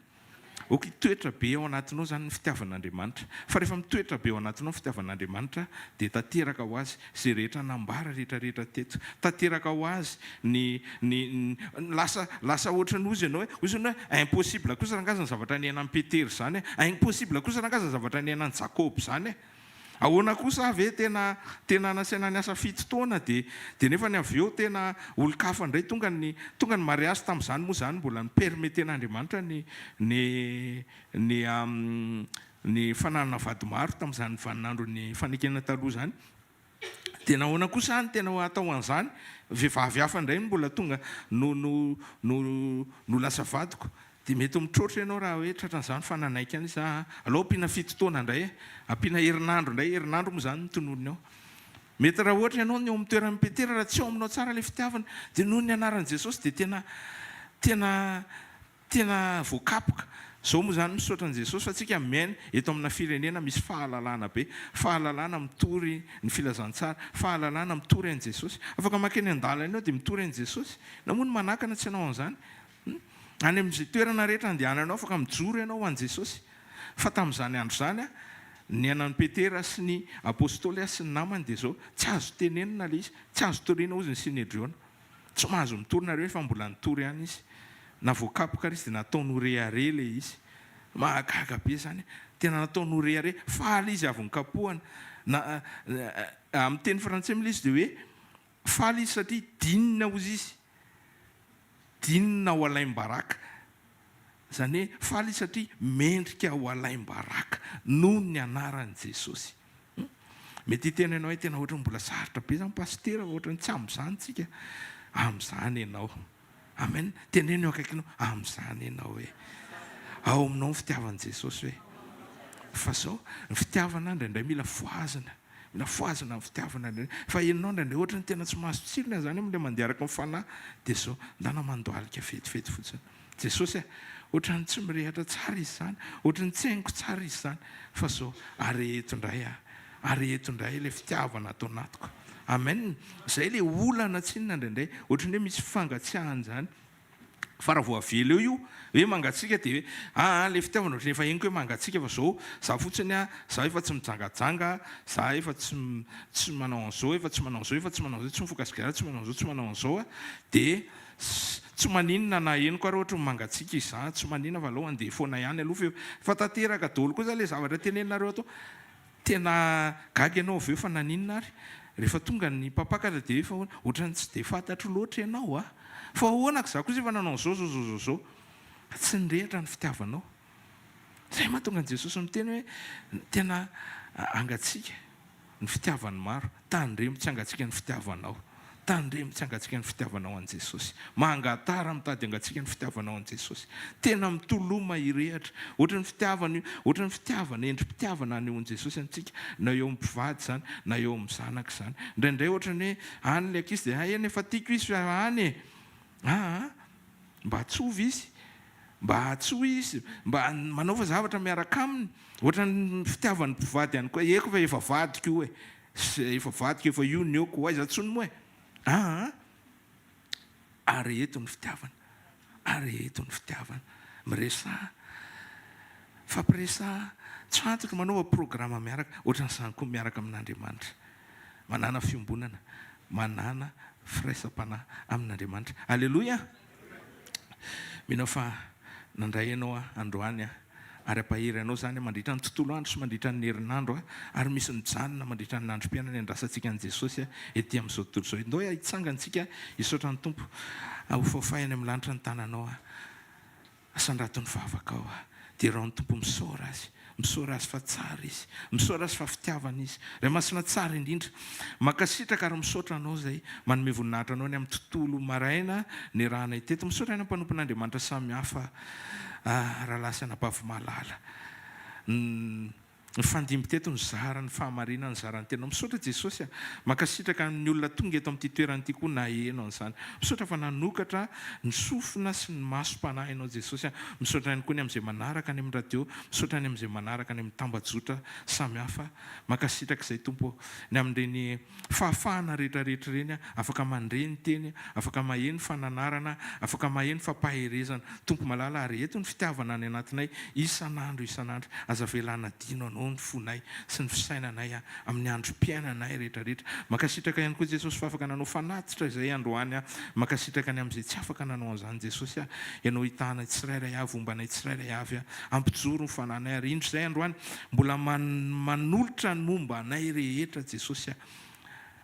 Ok hitoetra be ao anatinao izany ny fitiavan'Andriamanitra. Fa rehefa mitoetra be ao anatinao ny fitiavan'Andriamanitra dia tanteraka ho azy izay rehetra nambara rehetrarehetra teto. Tanteraka ho azy ny, ny, ny, lasa, lasa ohatran'ny hozy ianao hoe, hozy ianao hoe impossible kosa rangaha izany zavatra niainan'i Petera izany e, impossible kosa rangaha izany zavatra niainan'i Jakoba izany e. Ahoana kosa ve tena, tena nasaina niasa fito taona dia, dia nefa ny avy eo tena olon-kafa indray tonga ny, tonga ny mariazy tamin'izany moa izany mbola ni-permetten'Andriamanitra ny, ny, ny, ny fananana vady maro tamin'izany vaninandron'ny fanekena taloha izany. Dia nahoana kosa any tena atao an'izany? Vehivavy hafa indray no mbola tonga no no no no lasa vadiko. Dia mety mitroatra ianao raha hoe tratran'izany fa nanaiky an'izy za a! Alao ampiana fito taona indray e! Ampiana herinandro indray, herinandro moa izany no tononiny ao. Mety raha ohatra ianao ny eo amin'ny toeran'i Petera raha tsy ao aminao tsara ilay fitiavana dia noho ny anaran'i Jesosy dia tena tena Tena voakapoka. Zao moa zany misaotra an'i Jesosy fa tsika miaina eto amina firenena misy fahalalana be. Fahalalana mitory ny filazantsara. Fahalalana mitory an'i Jesosy. Afaka makeny andalana eo dia mitory an'i Jesosy. Na moa ny manakana tsy hanao an'izany. Hum. Any amin'izay toerana rehetra andehananao afaka mijoro ianao ho an'i Jesosy. Fa tamin'izany andro izany, niainan'i Petera sy ny Apostoly sy ny namany dia izao, tsy azo tenenina ilay izy, tsy azo toriana hozy ny Synedriona. Tsy mahazo mitory nareo efa mbola nitory ihany izy. Na voakapoka ary izy dia nataony ho rehareha ilay izy. Mahagaga be izany. Tena nataony ho rehareha. Faly izy avy nokapohana. Na amin'ny teny frantsay moa ilay izy dia hoe faly izy satria dinina hozy izy. Dinina ho alaim-baraka. Izany hoe faly izy satria mendrika ho alaim-baraka noho ny anaran'i Jesosy. Hum. Mety hiteny ianao hoe tena ohatran'ny mbola sarotra be izany pasitera fa ohatran'ny tsy amin'izany tsika. Amin'izany ianao. Amen. Teneno eo akaikinao, amin'izany ianao hoe. Ao aminao ny fitiavan'i Jesosy hoe. Fa zao, ny fitiavana indraindray mila fohazina. Mila fohazina ny fitiavana indraindray. Fa ianao indraindray ohatran'ny tena tsy mahazo tsirony izany amin'ilay mandeha araka ny fanahy. Dia zao, ndana mandohalika vetivety fotsiny. Jesosy a! Ohatran'ny tsy mirehatra tsara izy izany, ohatran'ny tsy hainiko tsara izy izany, fa zao, areheto indray aho, areheto indray ilay fitiavana ato anatiko. Amen! Izay ilay olana tsinona indraindray, ohatran'ny hoe misy fangatsiahana izany, fa raha vao avela eo io, hoe mangatsiaka dia hoe, aa ilay fitiavana ohatran'ny efa henoko hoe mangatsiaka fa zao, za fotsiny a, za efa tsy mijangajanga, za efa tsy tsy manao an'izao, efa tsy manao an'izao, efa tsy manao an'izao, tsy mifoka sigara, tsy manao an'izao, tsy manao an'izao a, dia Tsy maninona na henoko ary ohatry ny mangatsiaka izy zany, tsy maninona fa aleo handeha foana ihany aloha fa efa tanteraka daholo koa zany le zavatra teneninareo ato. Tena gaga ianao avy eo fa naninona ary? Rehefa tonga ny mpampakatra dia hoe fa ahoana? Ohatran'ny tsy dia fantatro loatra ianao a! Fa ahoana ka za kosa efa nanao an'izao zao zao zao zao. Tsy nirehitra ny fitiavanao. Izay mahatonga an'i Jesosy miteny hoe tena hangatsiaka ny fitiavan'ny maro. Tandremo tsy hangatsiaka ny fitiavanao. Tandremo tsy hangatsiaka ny fitiavanao an'i Jesosy. Mangataha raha mitady hangatsiaka ny fitiavanao an'i Jesosy. Tena mitoloma hirehatra. Ohatran'ny fitiavana io, ohatran'ny fitiavana, endri-pitiavana anehoan'i Jesosy antsika, na eo amin'ny mpivady izany, na eo amin'ny zanaka izany. Indraindray ohatran'ny hoe any ilay ankizy dia hay eny efa tiako izy fa any e! Aa! Mba atsovy izy, mba atsoy izy, mba manaova zavatra miaraka aminy. Ohatran'ny fitiavan'ny mpivady ihany koa, eko fa efa vadiko io e! Efa vadiko, efa io ny eoko, ho aiza intsony moa e! Aa! Areheto ny fitiavana, areheto ny fitiavana. Miresaha, mifampiresaha, tsy fantatro, manaova programa miaraka, ohatran'izany koa miaraka amin'Andriamanitra. Manàna fiombonana, manàna firaisam-panahy amin'Andriamanitra. Aleloia! Mino aho fa nandray ianao aho androany aho, ary hampahery anao izany mandritra ny tontolo andro sy mandritra ny herinandro aho, ary misy mijanona mandritra ny androm-piainana iandrasantsika an'i Jesosy ety amin'izao tontolo izao. Ndao hitsangana isika hisaotra ny Tompo. Hofaofay any amin'ny lanitra ny tananao aho. Asandrato ny vavakao aho. Derao ny Tompo misaora Azy. Misaora Azy fa tsara Izy. Misaora Azy fa fitiavana Izy. Ray Masina tsara indrindra. Mankasitraka ary misaotra Anao izay manome voninahitra Anao ny amin'ny tontolo maraina niarahanay teto. Misaotra ny mpanompon'Andriamanitra samihafa rahalahy sy anabavy malala. Nifandimby teto nizara ny fahamarinana, nizara ny tenanao. Misaotra Jesosy a! Mankasitraka ny olona tonga eto amin'ity toerana ity koa naheno an'izany. Misaotra fa nanokatra ny sofina sy ny masom-panahy ianao Jesosy a! Misaotra ihany koa ny amin'izay manaraka any amin'ny radio, misaotra ny amin'izay manaraka any amin'ny tambajotra samihafa. Mankasitraka izay Tompo ô! Ny amin'ireny fahafahana rehetrarehetra ireny, afaka mandre ny teny, afaka maheno fananarana, afaka maheno fampaherezana. Tompo malala, areheto ny fitiavana any anatinay isan'andro isan'andro. Aza avela hanadino Anao ny fonay sy ny fisainanay amin'ny androm-piainanay rehetrarehetra. Mankasitraka ihany koa Jesosy fa afaka nanao fanatitra izay androany aho. Mankasitraka ny amin'izay tsy afaka nanao an'izany Jesosy ah. Ianao hitahanay tsirairay avy, homba anay tsirairay avy ah. Hampijoro ny fananay ary indro izay androany Mbola manolotra ny momba anay rehetra Jesosy a!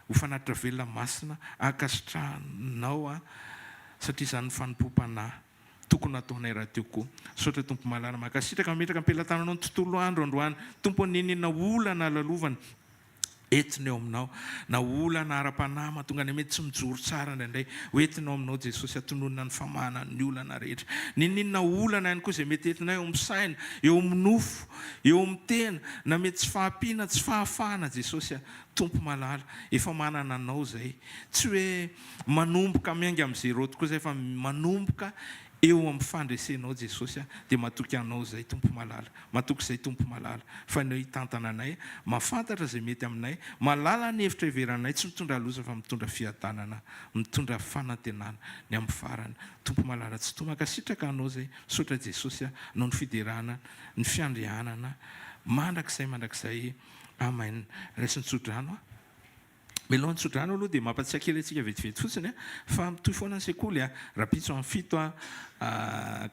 Ho fanatitra velona masina ankasitrahanao a! Satria izany no fanompoam-panahy tokony hataonay rahateo koa. Misaotra Tompo malala. Mankasitraka mametraka am-pelatananao ny tontolo andro androany. Tompo ô n'inon'inona olana lalovana entina eo aminao na olana ara-panahy mahatonga anay mety tsy mijoro tsara indraindray ho entina ao aminao Jesosy hatononina ny famahana ny olana rehetra n'inon'inona olana ihany koa izay mety entina eo amin'ny saina eo amin'ny nofo eo amin'ny tena na mety tsy fahampiana tsy fahafahana Jesosy a Tompo malala efa manana anao izay tsy hoe manomboka miainga amin'ny zéro tokoa izay fa manomboka eo amin'ny fandresenao Jesosy a dia matoky anao izay Tompo malala Matoky izay Tompo malala fa ny hitantana anay, mahafantatra izay mety aminay, mahalala ny hevitra heveranay, tsy mitondra loza fa mitondra fiadanana, mitondra fanantenana ny amin'ny farany. Tompo malala Tsitoha mankasitraka Anao izay, misaotra Jesosy a, Anao ny fiderana, ny fiandrianana mandrakizay mandrakizay Amen. Raiso ny tsodrano a. Mialoha ny tsodrano aloha dia mampatsiahy kely antsika vetivety fotsiny fa mitohy foana ny sekoly a, rahampitso amin'ny fito ka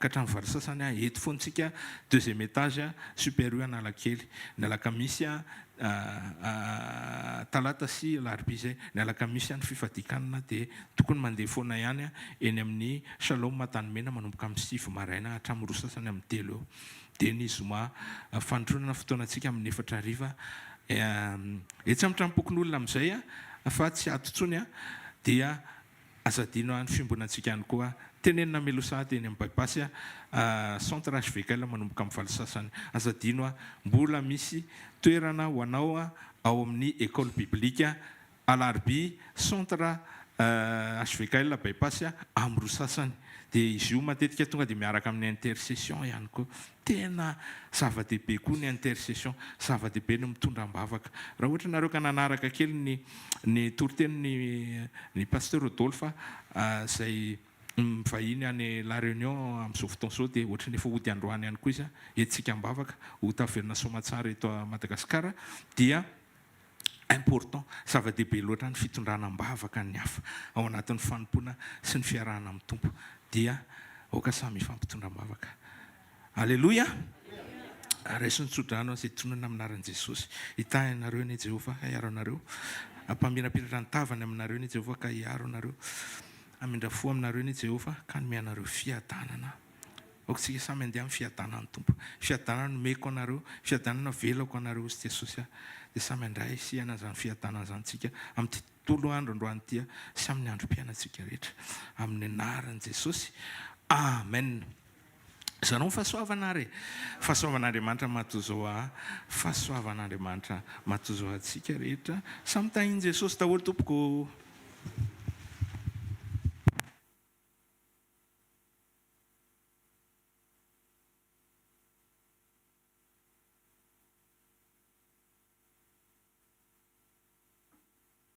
hatramin'ny valo sasany eto foana isika, deuxième étage super U Analakely, ny alakamisy talata sy alarobia izay, ny alakamisy ny fifadian-kanina dia tokony mandeha foana ihany eny amin'ny Shalom Antanimena manomboka amin'ny sivy maraina hatramin'ny roa sasany amin'ny telo eo. Dia ny zoma fanotronana fotoanantsika amin'ny efatra hariva etsy amin'ny tranompokonolona amin'izay fa tsy ato intsony dia aza adino ny fiombonantsika ihany koa tenenina mialoha sahady eny amin'ny bypass centre HVKL manomboka amin'ny valo sasany. Aza adino mbola misy toerana ho anao ao amin'ny école biblique Alarobia, centre HVKL Bypass amin'ny roa sasany. Dia izy io matetika tonga dia miaraka amin'ny intercession ihany koa. Tena zava-dehibe koa ny intercession, zava-dehibe ny mitondra am-bavaka. Raha ohatra nareo ka nanaraka kely ny ny toritenin'ny ny Pasteur Rodolphe izay mivahiny any La Réunion amin'izao fotoana izao dia ohatran'ny efa hody androany ihany koa izy, entintsika am-bavaka ho taverina soamatsara eto Madagasikara dia Important, zava-dehibe loatra ny fitondrana am-bavaka ny hafa ao anatin'ny fanompoana sy ny fiarahana amin'ny Tompo. Dia aoka samy hifampitondra am-bavaka. Aleloia! Raiso ny tsodrano izay tononina amin'ny anaran'i Jesosy. Hitahy anareo anie Jehovah ka hiaro anareo. Hampamirapiratra ny tavany aminareo anie Jehovah ka hiaro anareo. Hamindra fo aminareo anie Jehovah ka hanome anareo fiadanana. Aoka isika samy handeha amin'ny fiadanan'ny Tompo. Fiadanana nomeko anareo, fiadanana avelako anareo hozy Jesosy a. Dia samy handray sy hiaina an'izany fiadanana izany isika amin'ity tontolo andro androany ity sy amin'ny androm-piainantsika rehetra. Amin'ny anaran'i Jesosy. Amen. Zarao ny fahasoavana ary e. Fahasoavan'Andriamanitra matozo ahy, fahasoavan'Andriamanitra matozo antsika rehetra. Samy tahin'i Jesosy daholo tompoko.